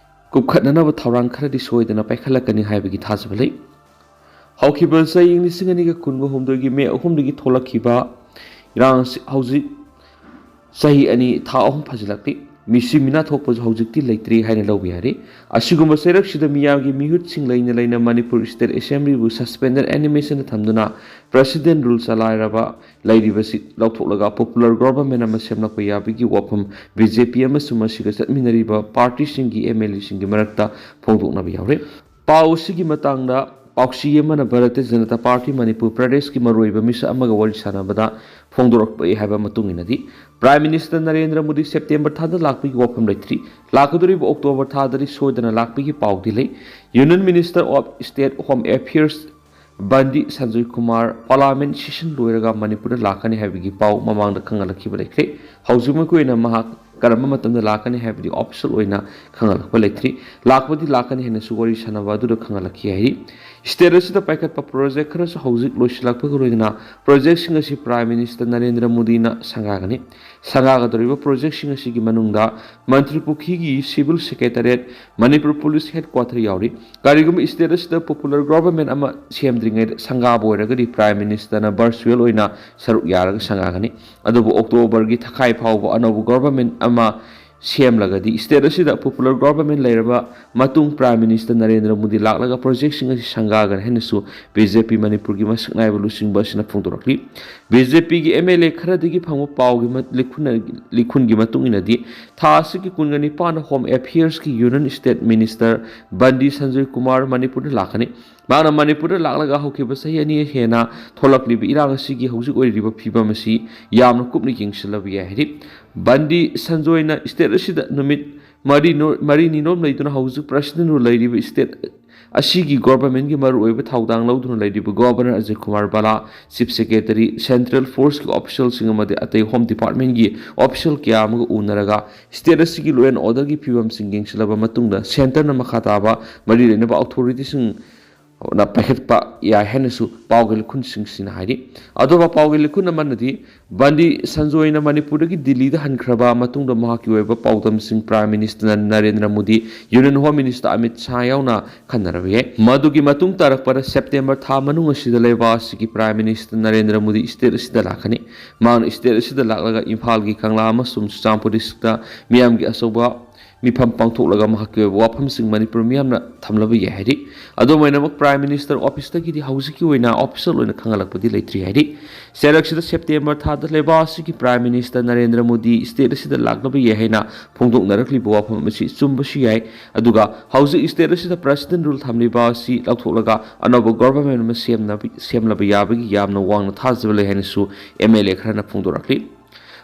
ꯀꯨꯞꯈꯠꯅꯅꯕ ꯊꯧꯔꯥꯡ ꯈꯔꯗꯤ ꯁꯣꯏꯗꯅ ꯄꯥꯏꯈꯠꯂꯛꯀꯅꯤ ꯍꯥꯏꯕꯒꯤ ꯊꯥꯖꯕ ꯂꯩ꯫ ꯍꯧꯈꯤꯕ ꯆꯍꯤ ꯂꯤꯁꯤꯡ ꯑꯅꯤꯒ ꯀꯨꯟꯒ ꯍꯨꯝꯗꯣꯏꯒꯤ ꯃꯦ ꯑꯍꯨꯝꯗꯒꯤ ꯊꯣꯛꯂꯛꯈꯤꯕ ꯏꯔꯥꯡ ꯑꯁꯤ ꯍꯧꯖꯤꯛ ꯆꯍꯤ ꯑꯅꯤ ꯊꯥ ꯑꯍꯨꯝ ꯐꯥꯖꯤꯜꯂꯛꯂꯤ꯫ ꯃꯤꯁꯤ ꯃꯤꯅꯥ ꯊꯣꯛꯄꯁꯨ ꯍꯧꯖꯤꯛꯇꯤ ꯂꯩꯇ꯭ꯔꯤ ꯍꯥꯏꯅ ꯂꯧꯕ ꯌꯥꯔꯦ꯫ ꯑꯁꯤꯒꯨꯝꯕ ꯆꯩꯔꯛꯁꯤꯗ ꯃꯤꯌꯥꯝꯒꯤ ꯃꯤꯍꯨꯠꯁꯤꯡ ꯂꯩꯅ ꯂꯩꯅ ꯃꯅꯤꯄꯨꯔ ꯁ꯭ꯇꯦꯠ ꯑꯦꯁꯦꯝꯕ꯭ꯂꯤꯕꯨ ꯁꯁꯄꯦꯟꯗꯦꯗ ꯑꯦꯅꯤꯃꯦꯁꯟꯗ ꯊꯝꯗꯨꯅ ꯄ꯭ꯔꯦꯁꯤꯗꯦꯟꯠ ꯔꯨꯜ ꯆꯂꯥꯏꯔꯕ ꯂꯩꯔꯤꯕꯁꯤ ꯂꯧꯊꯣꯛꯂꯒ ꯄꯣꯄꯨꯂꯔ ꯒꯣꯚꯔꯟꯃꯦꯟꯠ ꯑꯃ ꯁꯦꯝꯂꯛꯄ ꯌꯥꯕꯒꯤ ꯋꯥꯐꯝ ꯕꯤ ꯖꯦ ꯄꯤ ꯑꯃꯁꯨꯡ ꯃꯁꯤꯒ ꯆꯠꯃꯤꯟꯅꯔꯤꯕ ꯄꯥꯔꯇꯤꯁꯤꯡꯒꯤ ꯑꯦꯝ ꯑꯦꯜ ꯑꯦꯁꯤꯡꯒꯤ ꯃꯔꯛꯇ ꯐꯣꯡꯗꯣꯛꯅꯕ ꯌꯥꯎꯔꯦ꯫ ꯄꯥꯎ ꯑꯁꯤꯒꯤ ꯃꯇꯥꯡꯗ ꯄꯥꯎꯆꯦ ꯑꯃꯅ ꯚꯥꯔꯇꯤꯌ ꯖꯅꯇꯥ ꯄꯥꯔꯇꯤ ꯃꯅꯤꯄꯨꯔ ꯄ꯭ꯔꯗꯦꯁꯀꯤ ꯃꯔꯨꯑꯣꯏꯕ ꯃꯤꯁꯛ ꯑꯃꯒ ꯋꯥꯔꯤ ꯁꯥꯟꯅꯕꯗ ꯐꯣꯡꯗꯣꯔꯛꯄ ꯍꯥꯏꯕ ꯃꯇꯨꯡ ꯏꯟꯅꯗꯤ, prime minister Narendra Modi September ꯊꯥꯗ ꯂꯥꯛꯄꯒꯤ ꯋꯥꯐꯝ ꯂꯩꯇ꯭ꯔꯤ꯫ ꯂꯥꯛꯀꯗꯧꯔꯤꯕ ꯑꯣꯛꯇꯣꯕꯔ ꯊꯥꯗꯗꯤ ꯁꯣꯏꯗꯅ ꯂꯥꯛꯄꯒꯤ ꯄꯥꯎꯗꯤ ꯂꯩ꯫ Union minister of state home affairs Bandi Sanjay Kumar parliament session ꯂꯣꯏꯔꯒ ꯃꯅꯤꯄꯨꯔꯗ ꯂꯥꯛꯀꯅꯤ ꯍꯥꯏꯕꯒꯤ ꯄꯥꯎ ꯃꯃꯥꯡꯗ ꯈꯪꯍꯜꯂꯛꯈꯤꯕ ꯂꯩꯈ꯭ꯔꯦ꯫ ꯍꯧꯖꯤꯛꯃꯛꯀꯤ ꯑꯣꯏꯅ ꯃꯍꯥꯛ ꯀꯔꯝꯕ ꯃꯇꯝꯗ ꯂꯥꯛꯀꯅꯤ ꯍꯥꯏꯕꯗꯤ ꯑꯣꯐꯤꯁꯤꯌꯦꯜ ꯑꯣꯏꯅ ꯈꯪꯍꯜꯂꯛꯄ ꯂꯩꯇ꯭ꯔꯤ꯫ ꯂꯥꯛꯄꯗꯤ ꯂꯥꯛꯀꯅꯤ ꯍꯥꯏꯅꯁꯨ ꯋꯥꯔꯤ ꯁꯥꯟꯅꯕ ꯑꯗꯨꯗ ꯈꯪꯍꯜꯂꯛꯈꯤ ꯍꯥꯏꯔꯤ꯫ ꯁ꯭ꯇꯦꯠ ꯑꯁꯤꯗ ꯄꯥꯏꯈꯠꯄ ꯄ꯭ꯔꯣꯖꯦꯛ ꯈꯔꯁꯨ ꯍꯧꯖꯤꯛ ꯂꯣꯏꯁꯤꯜꯂꯛꯄꯒ ꯂꯣꯏꯅꯅ ꯄ꯭ꯔꯣꯖꯦꯛꯁꯤꯡ ꯑꯁꯤ ꯄ꯭ꯔꯥꯏꯝ ꯃꯤꯅꯤꯁꯇꯔ ꯅꯔꯦꯟꯗ꯭ꯔ ꯃꯣꯗꯤꯅ ꯁꯪꯒꯥꯒꯅꯤ꯫ ꯁꯪꯒꯥꯒꯗꯧꯔꯤꯕ ꯄ꯭ꯔꯣꯖꯦꯛꯁꯤꯡ ꯑꯁꯤꯒꯤ ꯃꯅꯨꯡꯗ ꯃꯟꯇ꯭ꯔꯤ ꯄꯨꯈ꯭ꯔꯤꯒꯤ civil secretariat, Manipur police headquarter ꯌꯥꯎꯔꯤ꯫ ꯀꯔꯤꯒꯨꯝꯕ ꯁ꯭ꯇꯦꯠ ꯑꯁꯤꯗ ꯄꯣꯄꯨꯂꯔ ꯒꯣꯚꯔꯟꯃꯦꯟ ꯑꯃ ꯁꯦꯝꯗ꯭ꯔꯤꯉꯩꯗ ꯁꯪꯒꯥꯕ ꯑꯣꯏꯔꯒꯗꯤ ꯄ꯭ꯔꯥꯏꯝ ꯃꯤꯅꯤꯁꯇꯔꯅ ꯚꯔꯆꯨꯋꯦꯜ ꯑꯣꯏꯅ ꯁꯔꯨꯛ ꯌꯥꯔꯒ ꯁꯪꯒꯥꯒꯅꯤ꯫ ꯑꯗꯨꯕꯨ ꯑꯣꯛꯇꯣꯕꯔꯒꯤ ꯊꯈꯥꯏ ꯐꯥꯎꯕ ꯑꯅꯧꯕ ꯒꯣꯚꯔꯟꯃꯦꯟ ꯑꯃ ꯁꯦꯝꯂꯒꯗꯤ ꯁ꯭ꯇꯦꯠ ꯑꯁꯤꯗ ꯄꯣꯄꯨꯂꯔ ꯒꯣꯚꯔꯟꯃꯦꯟ ꯂꯩꯔꯕ ꯃꯇꯨꯡ ꯄ꯭ꯔꯥꯏꯝ ꯃꯤꯅꯤꯁꯇꯔ ꯅꯔꯦꯟꯗ꯭ꯔ ꯃꯣꯗꯤ ꯂꯥꯛꯂꯒ ꯄ꯭ꯔꯣꯖꯦꯛꯁꯤꯡ ꯑꯁꯤ ꯁꯪꯒꯥꯒꯅꯤ ꯍꯥꯏꯅꯁꯨ ꯕꯤ ꯖꯦ ꯄꯤ ꯃꯅꯤꯄꯨꯔꯒꯤ ꯃꯁꯛ ꯅꯥꯏꯕ ꯂꯨꯆꯤꯡꯕ ꯑꯁꯤꯅ ꯐꯣꯡꯗꯣꯔꯛꯂꯤ꯫ ꯕꯤ ꯖꯦ ꯄꯤꯒꯤ ꯑꯦꯝ ꯑꯦꯜ ꯑꯦ ꯈꯔꯗꯒꯤ ꯐꯪꯕ ꯄꯥꯎꯒꯤ ꯃ-, ꯂꯤꯈꯨꯟ-, ꯂꯤꯈꯨꯟꯒꯤ ꯃꯇꯨꯡ ꯏꯟꯅꯗꯤ ꯊꯥ ꯑꯁꯤꯒꯤ ꯀꯨꯟꯒ ꯅꯤꯄꯥꯟꯗ ꯍꯣꯝ ꯑꯦꯐꯤꯌꯔꯁꯀꯤ union state minister Bandi Sanjay Kumar ꯃꯅꯤꯄꯨꯔꯗ ꯂꯥꯛꯀꯅꯤ꯫ ꯃꯍꯥꯛꯅ ꯃꯅꯤꯄꯨꯔꯗ ꯂꯥꯛꯂꯒ ꯍꯧꯈꯤꯕ ꯆꯍꯤ ꯑꯅꯤ ꯍꯦꯟꯅ ꯊꯣꯛꯂꯛꯂꯤꯕ ꯏꯔꯥꯡ ꯑꯁꯤꯒꯤ ꯍꯧꯖꯤꯛ ꯑꯣꯏꯔꯤꯕ ꯐꯤꯕꯝ ꯑꯁꯤ ꯌꯥꯝꯅ ꯀꯨꯞꯅ ꯌꯦꯡꯁꯤꯜꯂꯕ ꯌꯥꯏ ꯍꯥꯏꯔꯤ꯫ ꯕꯟꯗꯤ ꯁꯟꯖꯣꯏꯅ ꯁ꯭ꯇꯦꯠ ꯑꯁꯤꯗ ꯅꯨꯃꯤꯠ ꯃꯔꯤ ꯅꯣ-, ꯃꯔꯤꯅꯤꯔꯣꯝ ꯂꯩꯗꯨꯅ ꯍꯧꯖꯤꯛ ꯄ꯭ꯔꯁꯤꯗꯦꯟ ꯔꯨꯜ ꯂꯩꯔꯤꯕ ꯁ꯭ꯇꯦꯠ ꯑꯁꯤꯒꯤ ꯒꯣꯚꯔꯟꯃꯦꯟꯒꯤ ꯃꯔꯨꯑꯣꯏꯕ ꯊꯧꯗꯥꯡ ꯂꯧꯗꯨꯅ ꯂꯩꯔꯤꯕ ꯒꯣꯚꯔꯅꯔ ꯑꯖꯌ ꯀꯨꯃꯥꯔ ꯕꯂꯥ, ꯆꯤꯐ ꯁꯦꯀ꯭ꯔꯦꯇꯔꯤ, ꯁꯦꯟꯇ꯭ꯔꯦꯜ ꯐꯣꯔꯁꯀꯤ ꯑꯣꯐꯤꯁꯤꯌꯦꯜꯁꯤꯡ ꯑꯃꯗꯤ ꯑꯇꯩ ꯍꯣꯝ ꯗꯤꯄꯥꯔꯠꯃꯦꯟꯒꯤ ꯑꯣꯐꯤꯁꯤꯌꯦꯜ ꯀꯌꯥ ꯑꯃꯒ ꯎꯅꯔꯒ ꯁ꯭ꯇꯦꯠ ꯑꯁꯤꯒꯤ ꯂꯣ ꯑꯦꯟ ꯑꯣꯔꯗꯔꯒꯤ ꯐꯤꯕꯝꯁꯤꯡ ꯌꯦꯡꯁꯤꯜꯂꯕ ꯃꯇꯨꯡꯗ ꯁꯦꯟꯇꯔꯅ ꯃꯈꯥ ꯇꯥꯕ ꯃꯔꯤ ꯂꯩꯅꯕ ꯑꯣꯊꯣꯔꯤꯇꯤꯁꯤꯡꯅ ꯄꯥꯏꯈꯠꯄ ꯌꯥꯏ ꯍꯥꯏꯅꯁꯨ ꯄꯥꯎꯒꯤ ꯂꯤꯈꯨꯟꯁꯤꯡꯁꯤꯅ ꯍꯥꯏꯔꯤ꯫ ꯑꯗꯨꯒ ꯄꯥꯎꯒꯤ ꯂꯤꯈꯨꯟ ꯑꯃꯅꯗꯤ ꯕꯟꯗꯤ ꯁꯟꯖꯣꯏꯅ ꯃꯅꯤꯄꯨꯔꯗꯒꯤ ꯗꯤꯜꯂꯤꯗ ꯍꯟꯈ꯭ꯔꯕ ꯃꯇꯨꯡꯗ ꯃꯍꯥꯛꯀꯤ ꯑꯣꯏꯕ ꯄꯥꯎꯗꯝꯁꯤꯡ prime minister Narendra Modi, union home minister Amit Shah ꯌꯥꯎꯅ ꯈꯟꯅꯔꯕ ꯌꯥꯏ꯫ ꯃꯗꯨꯒꯤ ꯃꯇꯨꯡ ꯇꯥꯔꯛꯄꯗ ꯁꯦꯞꯇꯦꯝꯕꯔ ꯊꯥ ꯃꯅꯨꯡ ꯑꯁꯤꯗ ꯂꯩꯕꯥꯛ ꯑꯁꯤꯒꯤ prime minister Narendra Modi state ꯑꯁꯤꯗ ꯂꯥꯛꯀꯅꯤ꯫ ꯃꯍꯥꯛꯅ ꯁ꯭ꯇꯦꯠ ꯑꯁꯤꯗ ꯂꯥꯛꯂꯒ ꯏꯝꯐꯥꯜꯒꯤ ꯀꯪꯂꯥ ꯑꯃꯁꯨꯡ ꯆꯨꯔꯆꯥꯟꯄꯨꯔ ꯗꯤꯁꯇ꯭ꯔꯤꯛꯇ ꯃꯤꯌꯥꯝꯒꯤ ꯑꯆꯧꯕ ꯃꯤꯐꯝ ꯄꯥꯡꯊꯣꯛꯂꯒ ꯃꯍꯥꯛꯀꯤ ꯑꯣꯏꯕ ꯋꯥꯐꯝꯁꯤꯡ ꯃꯅꯤꯄꯨꯔ ꯃꯤꯌꯥꯝꯅ ꯊꯝꯂꯕ ꯌꯥꯏ ꯍꯥꯏꯔꯤ꯫ ꯑꯗꯨꯝ ꯑꯣꯏꯅꯃꯛ, ꯄ꯭ꯔꯥꯏꯝ ꯃꯤꯅꯤꯁꯇꯔ ꯑꯣꯐꯤꯁꯇꯒꯤꯗꯤ ꯍꯧꯖꯤꯛꯀꯤ ꯑꯣꯏꯅ ꯑꯣꯐꯤꯁꯤꯌꯦꯜ ꯑꯣꯏꯅ ꯈꯪꯍꯜꯂꯛꯄꯗꯤ ꯂꯩꯇ꯭ꯔꯤ ꯍꯥꯏꯔꯤ꯫ ꯆꯩꯔꯛꯁꯤꯗ ꯁꯦꯞꯇꯦꯝꯕꯔ ꯊꯥꯗ ꯂꯩꯕꯥꯛ ꯑꯁꯤꯒꯤ prime minister Narendra Modi state ꯑꯁꯤꯗ ꯂꯥꯛꯂꯕ ꯌꯥꯏ ꯍꯥꯏꯅ ꯐꯣꯡꯗꯣꯛꯅꯔꯛꯂꯤꯕ ꯋꯥꯐꯝ ꯑꯁꯤ ꯆꯨꯝꯕꯁꯨ ꯌꯥꯏ꯫ ꯑꯗꯨꯒ ꯍꯧꯖꯤꯛ ꯁ꯭ꯇꯦꯠ ꯑꯁꯤꯗ ꯄ꯭ꯔꯁꯤꯗꯦꯟ ꯔꯨꯜ ꯊꯝꯂꯤꯕ ꯑꯁꯤ ꯂꯧꯊꯣꯛꯂꯒ ꯑꯅꯧꯕ ꯒꯣꯚꯔꯟꯃꯦꯟ ꯑꯃ ꯁꯦꯝꯅꯕ, ꯁꯦꯝꯂꯕ ꯌꯥꯕꯒꯤ ꯌꯥꯝꯅ ꯋꯥꯡꯅ ꯊꯥꯖꯕ ꯂꯩ ꯍꯥꯏꯅꯁꯨ ꯑꯦꯝ ꯑꯦꯜ ꯑꯦ ꯈꯔꯅ ꯐꯣꯡꯗꯣꯔꯛꯂꯤ꯫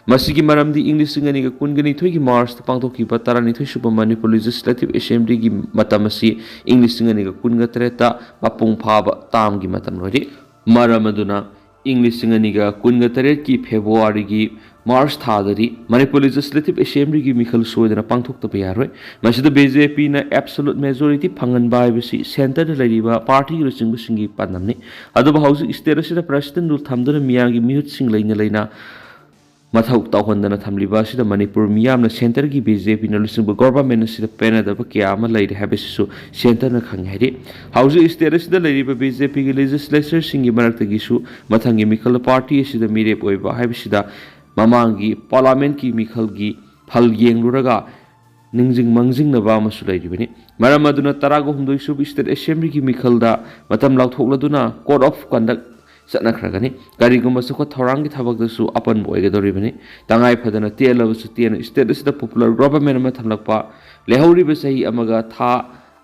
ꯃꯁꯤꯒꯤ ꯃꯔꯝꯗꯤ ꯏꯪ ꯂꯤꯁꯤꯡ ꯑꯅꯤꯒ ꯀꯨꯟꯒꯅꯤꯊꯣꯏꯒꯤ ꯃꯥꯔꯆꯇ ꯄꯥꯡꯊꯣꯛꯈꯤꯕ ꯇꯔꯥꯅꯤꯊꯣꯏ ꯁꯨꯕ ꯃꯅꯤꯄꯨꯔ ꯂꯦꯖꯤꯁꯂꯦꯇꯤꯚ ꯑꯦꯁꯦꯝꯕ꯭ꯂꯤꯒꯤ ꯃꯇꯝ ꯑꯁꯤ ꯏꯪ ꯂꯤꯁꯤꯡ ꯑꯅꯤꯒ ꯀꯨꯟꯒ ꯇꯔꯦꯠꯇ ꯃꯄꯨꯡ ꯐꯥꯕ ꯇꯥꯝꯒꯤ ꯃꯇꯝ ꯂꯣꯏꯔꯤ꯫ ꯃꯔꯝ ꯑꯗꯨꯅ ꯏꯪ ꯂꯤꯁꯤꯡ ꯑꯅꯤꯒ ꯀꯨꯟꯒ ꯇꯔꯦꯠꯀꯤ ꯐꯦꯕ꯭ꯔꯨꯋꯥꯔꯤꯒꯤ ꯃꯥꯔꯆ ꯊꯥꯗꯗꯤ ꯃꯅꯤꯄꯨꯔ ꯂꯦꯖꯤꯁꯂꯦꯇꯤꯚ ꯑꯦꯁꯦꯝꯕ꯭ꯂꯤꯒꯤ ꯃꯤꯈꯜ ꯁꯣꯏꯗꯅ ꯄꯥꯡꯊꯣꯛꯇꯕ ꯌꯥꯔꯣꯏ꯫ ꯃꯁꯤꯗ ꯕꯤ ꯖꯦ ꯄꯤꯅ ꯑꯦꯕꯁꯣꯂꯨꯠ ꯃꯦꯖꯣꯔꯤꯇꯤ ꯐꯪꯍꯟꯕ ꯍꯥꯏꯕꯁꯤ ꯁꯦꯟꯇꯔꯗ ꯂꯩꯔꯤꯕ ꯄꯥꯔꯇꯤꯒꯤ ꯂꯨꯆꯤꯡꯕꯁꯤꯡꯒꯤ ꯄꯥꯟꯗꯝꯅꯤ꯫ ꯑꯗꯨꯕꯨ ꯍꯧꯖꯤꯛ ꯁ꯭ꯇꯦꯠ ꯑꯁꯤꯗ ꯄ꯭ꯔꯦꯁꯤꯗꯦꯟꯠ ꯔꯨꯜ ꯊꯝꯗꯨꯅ ꯃꯤꯌꯥꯝꯒꯤ ꯃꯤꯍꯨꯠꯁꯤꯡ ꯂꯩꯅ ꯂꯩꯅ ꯃꯊꯧ ꯇꯧꯍꯟꯗꯅ ꯊꯝꯂꯤꯕ ꯑꯁꯤꯗ ꯃꯅꯤꯄꯨꯔ ꯃꯤꯌꯥꯝꯅ ꯁꯦꯟꯇꯔꯒꯤ ꯕꯤ ꯖꯦ ꯄꯤꯅ ꯂꯨꯆꯤꯡꯕ ꯒꯣꯚꯔꯟꯃꯦꯟꯠ ꯑꯁꯤꯗ ꯄꯦꯟꯅꯗꯕ ꯀꯌꯥ ꯑꯃ ꯂꯩꯔꯦ ꯍꯥꯏꯕꯁꯤꯁꯨ ꯁꯦꯟꯇꯔꯅ ꯈꯪꯉꯤ ꯍꯥꯏꯔꯤ꯫ ꯍꯧꯖꯤꯛ ꯁ꯭ꯇꯦꯠ ꯑꯁꯤꯗ ꯂꯩꯔꯤꯕ ꯕꯤ ꯖꯦ ꯄꯤꯒꯤ ꯂꯦꯖꯤꯁꯂꯦꯆꯔꯁꯤꯡꯒꯤ ꯃꯔꯛꯇꯒꯤꯁꯨ ꯃꯊꯪꯒꯤ ꯃꯤꯈꯜꯗ ꯄꯥꯔꯇꯤ ꯑꯁꯤꯗ ꯃꯤꯔꯦꯞ ꯑꯣꯏꯕ ꯍꯥꯏꯕꯁꯤꯗ ꯃꯃꯥꯡꯒꯤ ꯄꯥꯔꯂꯥꯃꯦꯟꯠꯀꯤ ꯃꯤꯈꯜꯒꯤ ꯐꯜ ꯌꯦꯡꯂꯨꯔꯒ ꯅꯤꯡꯁꯤꯡ ꯃꯥꯡꯖꯤꯡꯅꯕ ꯑꯃꯁꯨ ꯂꯩꯔꯤꯕꯅꯤ꯫ ꯃꯔꯝ ꯑꯗꯨꯅ ꯇꯔꯥꯒ ꯍꯨꯝꯗꯣꯏ ꯁꯨꯕ ꯁ꯭ꯇꯦꯠ ꯑꯦꯁꯦꯝꯕ꯭ꯂꯤꯒꯤ ꯃꯤꯈꯜꯗ ꯃꯇꯝ ꯂꯥꯎꯊꯣꯛꯂꯗꯨꯅ ꯀꯣꯗ ꯑꯣꯐ ꯀꯟꯗꯛ ꯆꯠꯅꯈ꯭ꯔꯒꯅꯤ꯫ ꯀꯔꯤꯒꯨꯝꯕ ꯆꯥꯎꯈꯠ ꯊꯧꯔꯥꯡꯒꯤ ꯊꯕꯛꯇꯁꯨ ꯑꯄꯟꯕ ꯑꯣꯏꯒꯗꯧꯔꯤꯕꯅꯤ꯫ ꯇꯉꯥꯏ ꯐꯗꯅ ꯇꯦꯜꯂꯕꯁꯨ ꯇꯦꯟꯅ ꯁ꯭ꯇꯦꯠ ꯑꯁꯤꯗ ꯄꯣꯄꯨꯂꯔ ꯒꯣꯚꯔꯟꯃꯦꯟꯠ ꯑꯃ ꯊꯝꯂꯛꯄ, ꯂꯩꯍꯧꯔꯤꯕ ꯆꯍꯤ ꯑꯃꯒ ꯊꯥ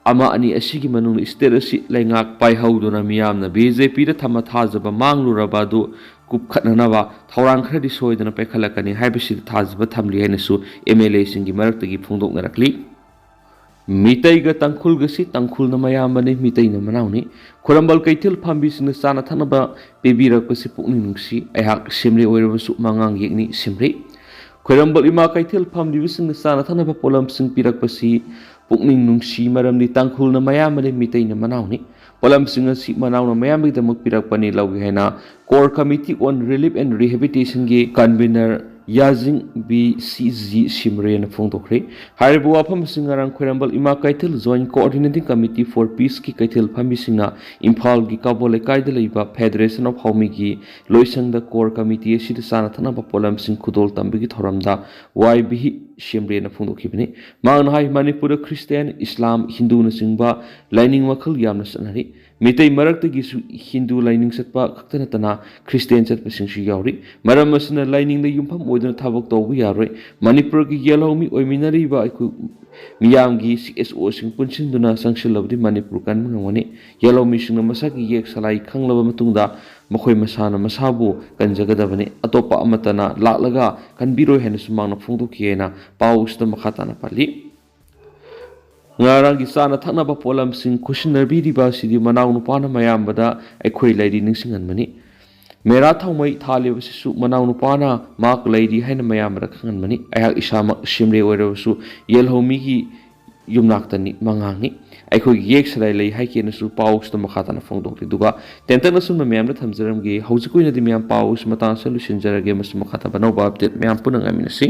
ꯑꯃ ꯑꯅꯤ ꯑꯁꯤꯒꯤ ꯃꯅꯨꯡꯗ ꯁ꯭ꯇꯦꯠ ꯑꯁꯤ ꯂꯩꯉꯥꯛ ꯄꯥꯏꯍꯧꯗꯨꯅ ꯃꯤꯌꯥꯝꯅ ꯕꯤ ꯖꯦ ꯄꯤꯗ ꯊꯝꯕ ꯊꯥꯖꯕ ꯃꯥꯡꯂꯨꯔꯕ ꯑꯗꯨ ꯀꯨꯞꯈꯠꯅꯅꯕ ꯊꯧꯔꯥꯡ ꯈꯔꯗꯤ ꯁꯣꯏꯗꯅ ꯄꯥꯏꯈꯠꯂꯛꯀꯅꯤ ꯍꯥꯏꯕꯁꯤꯗ ꯊꯥꯖꯕ ꯊꯝꯂꯤ ꯍꯥꯏꯅꯁꯨ ꯑꯦꯝ ꯑꯦꯜ ꯑꯦꯁꯤꯡꯒꯤ ꯃꯔꯛꯇꯒꯤ ꯐꯣꯡꯗꯣꯛꯅꯔꯛꯂꯤ꯫ ꯃꯤꯇꯩꯒ ꯇꯥꯡꯈꯨꯜꯒꯁꯤ ꯇꯥꯡꯈꯨꯜꯅ ꯃꯌꯥꯝꯕꯅꯤ, ꯃꯤꯇꯩꯅ ꯃꯅꯥꯎꯅꯤ꯫ ꯈ꯭ꯋꯥꯏꯔꯝꯕꯟ ꯀꯩꯊꯦꯜ ꯐꯝꯕꯤꯁꯤꯡꯅ ꯆꯥꯅ ꯊꯛꯅꯕ ꯄꯤꯕꯤꯔꯛꯄꯁꯤ ꯄꯨꯛꯅꯤꯡ ꯅꯨꯡꯁꯤ꯫ ꯑꯩꯍꯥꯛ ꯁꯤꯝꯔꯦ ꯑꯣꯏꯔꯕꯁꯨ ꯃꯉꯥꯡ ꯌꯦꯛꯅꯤ ꯁꯤꯝꯔꯦ꯫ ꯈ꯭ꯋꯥꯏꯔꯝꯕꯟ ꯏꯃꯥ ꯀꯩꯊꯦꯜ ꯐꯝꯂꯤꯕꯁꯤꯡꯅ ꯆꯥꯅ ꯊꯛꯅꯕ ꯄꯣꯠꯂꯝꯁꯤꯡ ꯄꯤꯔꯛꯄꯁꯤ ꯄꯨꯛꯅꯤꯡ ꯅꯨꯡꯁꯤ, ꯃꯔꯝꯗꯤ ꯇꯥꯡꯈꯨꯜꯅ ꯃꯌꯥꯝꯕꯅꯤ, ꯃꯤꯇꯩꯅ ꯃꯅꯥꯎꯅꯤ꯫ ꯄꯣꯠꯂꯝꯁꯤꯡ ꯑꯁꯤ ꯃꯅꯥꯎꯅ ꯃꯌꯥꯝꯕꯒꯤꯗꯃꯛ ꯄꯤꯔꯛꯄꯅꯤ ꯂꯧꯒꯦ ꯍꯥꯏꯅ Core Committee on Relief and Rehabilitationꯒꯤ convener ꯌꯥꯖꯤꯡ ꯕꯤ ꯁꯤ ꯖꯤ ꯁꯤꯝꯔꯦꯅ ꯐꯣꯡꯗꯣꯛꯈ꯭ꯔꯦ꯫ ꯍꯥꯏꯔꯤꯕ ꯋꯥꯐꯝ ꯑꯁꯤ ꯉꯔꯥꯡ ꯈ꯭ꯋꯥꯏꯔꯝꯕꯟ ꯏꯃꯥ ꯀꯩꯊꯦꯜ Joint Coordinating Committee for Peaceꯀꯤ ꯀꯩꯊꯦꯜ ꯐꯝꯕꯤꯁꯤꯡꯅ ꯏꯝꯐꯥꯜꯒꯤ ꯀꯕꯣ ꯂꯩꯀꯥꯏꯗ ꯂꯩꯕ Federation of ꯍꯥꯎꯃꯤꯒꯤ ꯂꯣꯏꯁꯪꯗ Core Committee ꯑꯁꯤꯗ ꯆꯥꯅ ꯊꯛꯅꯕ ꯄꯣꯠꯂꯝꯁꯤꯡ ꯈꯨꯗꯣꯜ ꯇꯝꯕꯒꯤ ꯊꯧꯔꯝꯗ ꯋꯥꯏ ꯕꯤ ꯁꯤꯝꯔꯦꯅ ꯐꯣꯡꯗꯣꯛꯈꯤꯕꯅꯤ꯫ ꯃꯍꯥꯛꯅ ꯍꯥꯏ, ꯃꯅꯤꯄꯨꯔꯗ ꯈ꯭ꯔꯤꯁꯇꯤꯌꯥꯟ, ꯏꯁꯂꯥꯝ, ꯍꯤꯟꯗꯨꯅꯆꯤꯡꯕ ꯂꯥꯏꯅꯤꯡ ꯃꯈꯜ ꯌꯥꯝꯅ ꯆꯠꯅꯔꯤ꯫ ꯃꯤꯇꯩ ꯃꯔꯛꯇꯒꯤꯁꯨ ꯍꯤꯟꯗꯨ ꯂꯥꯏꯅꯤꯡ ꯆꯠꯄ ꯈꯛꯇ ꯅꯠꯇꯅ ꯈ꯭ꯔꯤꯁꯇꯤꯌꯥꯟ ꯆꯠꯄꯁꯤꯡꯁꯨ ꯌꯥꯎꯔꯤ꯫ ꯃꯔꯝ ꯑꯁꯤꯅ ꯂꯥꯏꯅꯤꯡꯗ ꯌꯨꯝꯐꯝ ꯑꯣꯏꯗꯨꯅ ꯊꯕꯛ ꯇꯧꯕ ꯌꯥꯔꯣꯏ꯫ ꯃꯅꯤꯄꯨꯔꯒꯤ ꯌꯦꯜꯍꯧꯃꯤ ꯑꯣꯏꯃꯤꯟꯅꯔꯤꯕ ꯑꯩꯈꯣꯏ ꯃꯤꯌꯥꯝꯒꯤ ꯁꯤ ꯑꯦꯁ ꯑꯣꯁꯤꯡ ꯄꯨꯟꯁꯤꯟꯗꯨꯅ ꯆꯪꯁꯤꯜꯂꯕꯗꯤ ꯃꯅꯤꯄꯨꯔ ꯀꯟꯕ ꯉꯝꯒꯅꯤ꯫ ꯌꯦꯜꯍꯧꯃꯤꯁꯤꯡꯅ ꯃꯁꯥꯒꯤ ꯌꯦꯛ ꯁꯂꯥꯏ ꯈꯪꯂꯕ ꯃꯇꯨꯡꯗ ꯃꯈꯣꯏ ꯃꯁꯥꯅ ꯃꯁꯥꯕꯨ ꯀꯟꯖꯒꯗꯕꯅꯤ꯫ ꯑꯇꯣꯞꯄ ꯑꯃꯠꯇꯅ ꯂꯥꯛꯂꯒ ꯀꯟꯕꯤꯔꯣꯏ ꯍꯥꯏꯅꯁꯨ ꯃꯍꯥꯛꯅ ꯐꯣꯡꯗꯣꯛꯈꯤ ꯍꯥꯏꯅ ꯄꯥꯎ ꯑꯁꯤꯗ ꯃꯈꯥ ꯇꯥꯅ ꯄꯜꯂꯤ꯫ ꯉꯔꯥꯡꯒꯤ ꯆꯥꯅ ꯊꯛꯅꯕ ꯄꯣꯠꯂꯝꯁꯤꯡ ꯈꯨꯠꯁꯤꯟꯅꯕꯤꯔꯤꯕ ꯑꯁꯤꯗꯤ ꯃꯅꯥꯎ ꯅꯨꯄꯥꯅ ꯃꯌꯥꯝꯕꯗ ꯑꯩꯈꯣꯏ ꯂꯩꯔꯤ ꯅꯤꯡꯁꯤꯡꯍꯟꯕꯅꯤ꯫ ꯃꯦꯔꯥ ꯊꯥꯎꯃꯩ ꯊꯥꯜꯂꯤꯕꯁꯤꯁꯨ ꯃꯅꯥꯎꯅꯨꯄꯥꯅ ꯃꯍꯥꯛ ꯂꯩꯔꯤ ꯍꯥꯏꯅ ꯃꯌꯥꯝꯗ ꯈꯪꯍꯟꯕꯅꯤ꯫ ꯑꯩꯍꯥꯛ ꯏꯁꯥꯃꯛ ꯁꯦꯝꯔꯦ ꯑꯣꯏꯔꯕꯁꯨ ꯌꯦꯜꯍꯧ ꯃꯤꯒꯤ ꯌꯨꯝꯅꯥꯛꯇꯅꯤ, ꯃꯉꯥꯡꯅꯤ꯫ ꯑꯩꯈꯣꯏꯒꯤ ꯌꯦꯛ ꯁꯂꯥꯏ ꯂꯩ ꯍꯥꯏꯒꯦꯅꯁꯨ ꯄꯥꯎꯁꯤꯗ ꯃꯈꯥ ꯇꯥꯅ ꯐꯣꯡꯗꯣꯛꯂꯤ꯫ ꯑꯗꯨꯒ ꯇꯦꯟꯇꯛꯅ ꯁꯨꯝꯕ ꯃꯌꯥꯝꯗ ꯊꯝꯖꯔꯝꯒꯦ꯫ ꯍꯧꯖꯤꯛꯀꯤ ꯑꯣꯏꯅꯗꯤ ꯃꯌꯥꯝ ꯄꯥꯎꯁꯤ ꯃꯇꯥꯡ ꯑꯁꯤꯗ ꯂꯣꯏꯁꯤꯟꯖꯔꯒꯦ꯫ ꯃꯁꯤ ꯃꯈꯥ ꯇꯥꯕ ꯑꯅꯧꯕ ꯑꯞꯗꯦꯠ ꯃꯌꯥꯝ ꯄꯨꯟꯅ ꯉꯥꯏꯃꯤꯟꯅꯁꯤ꯫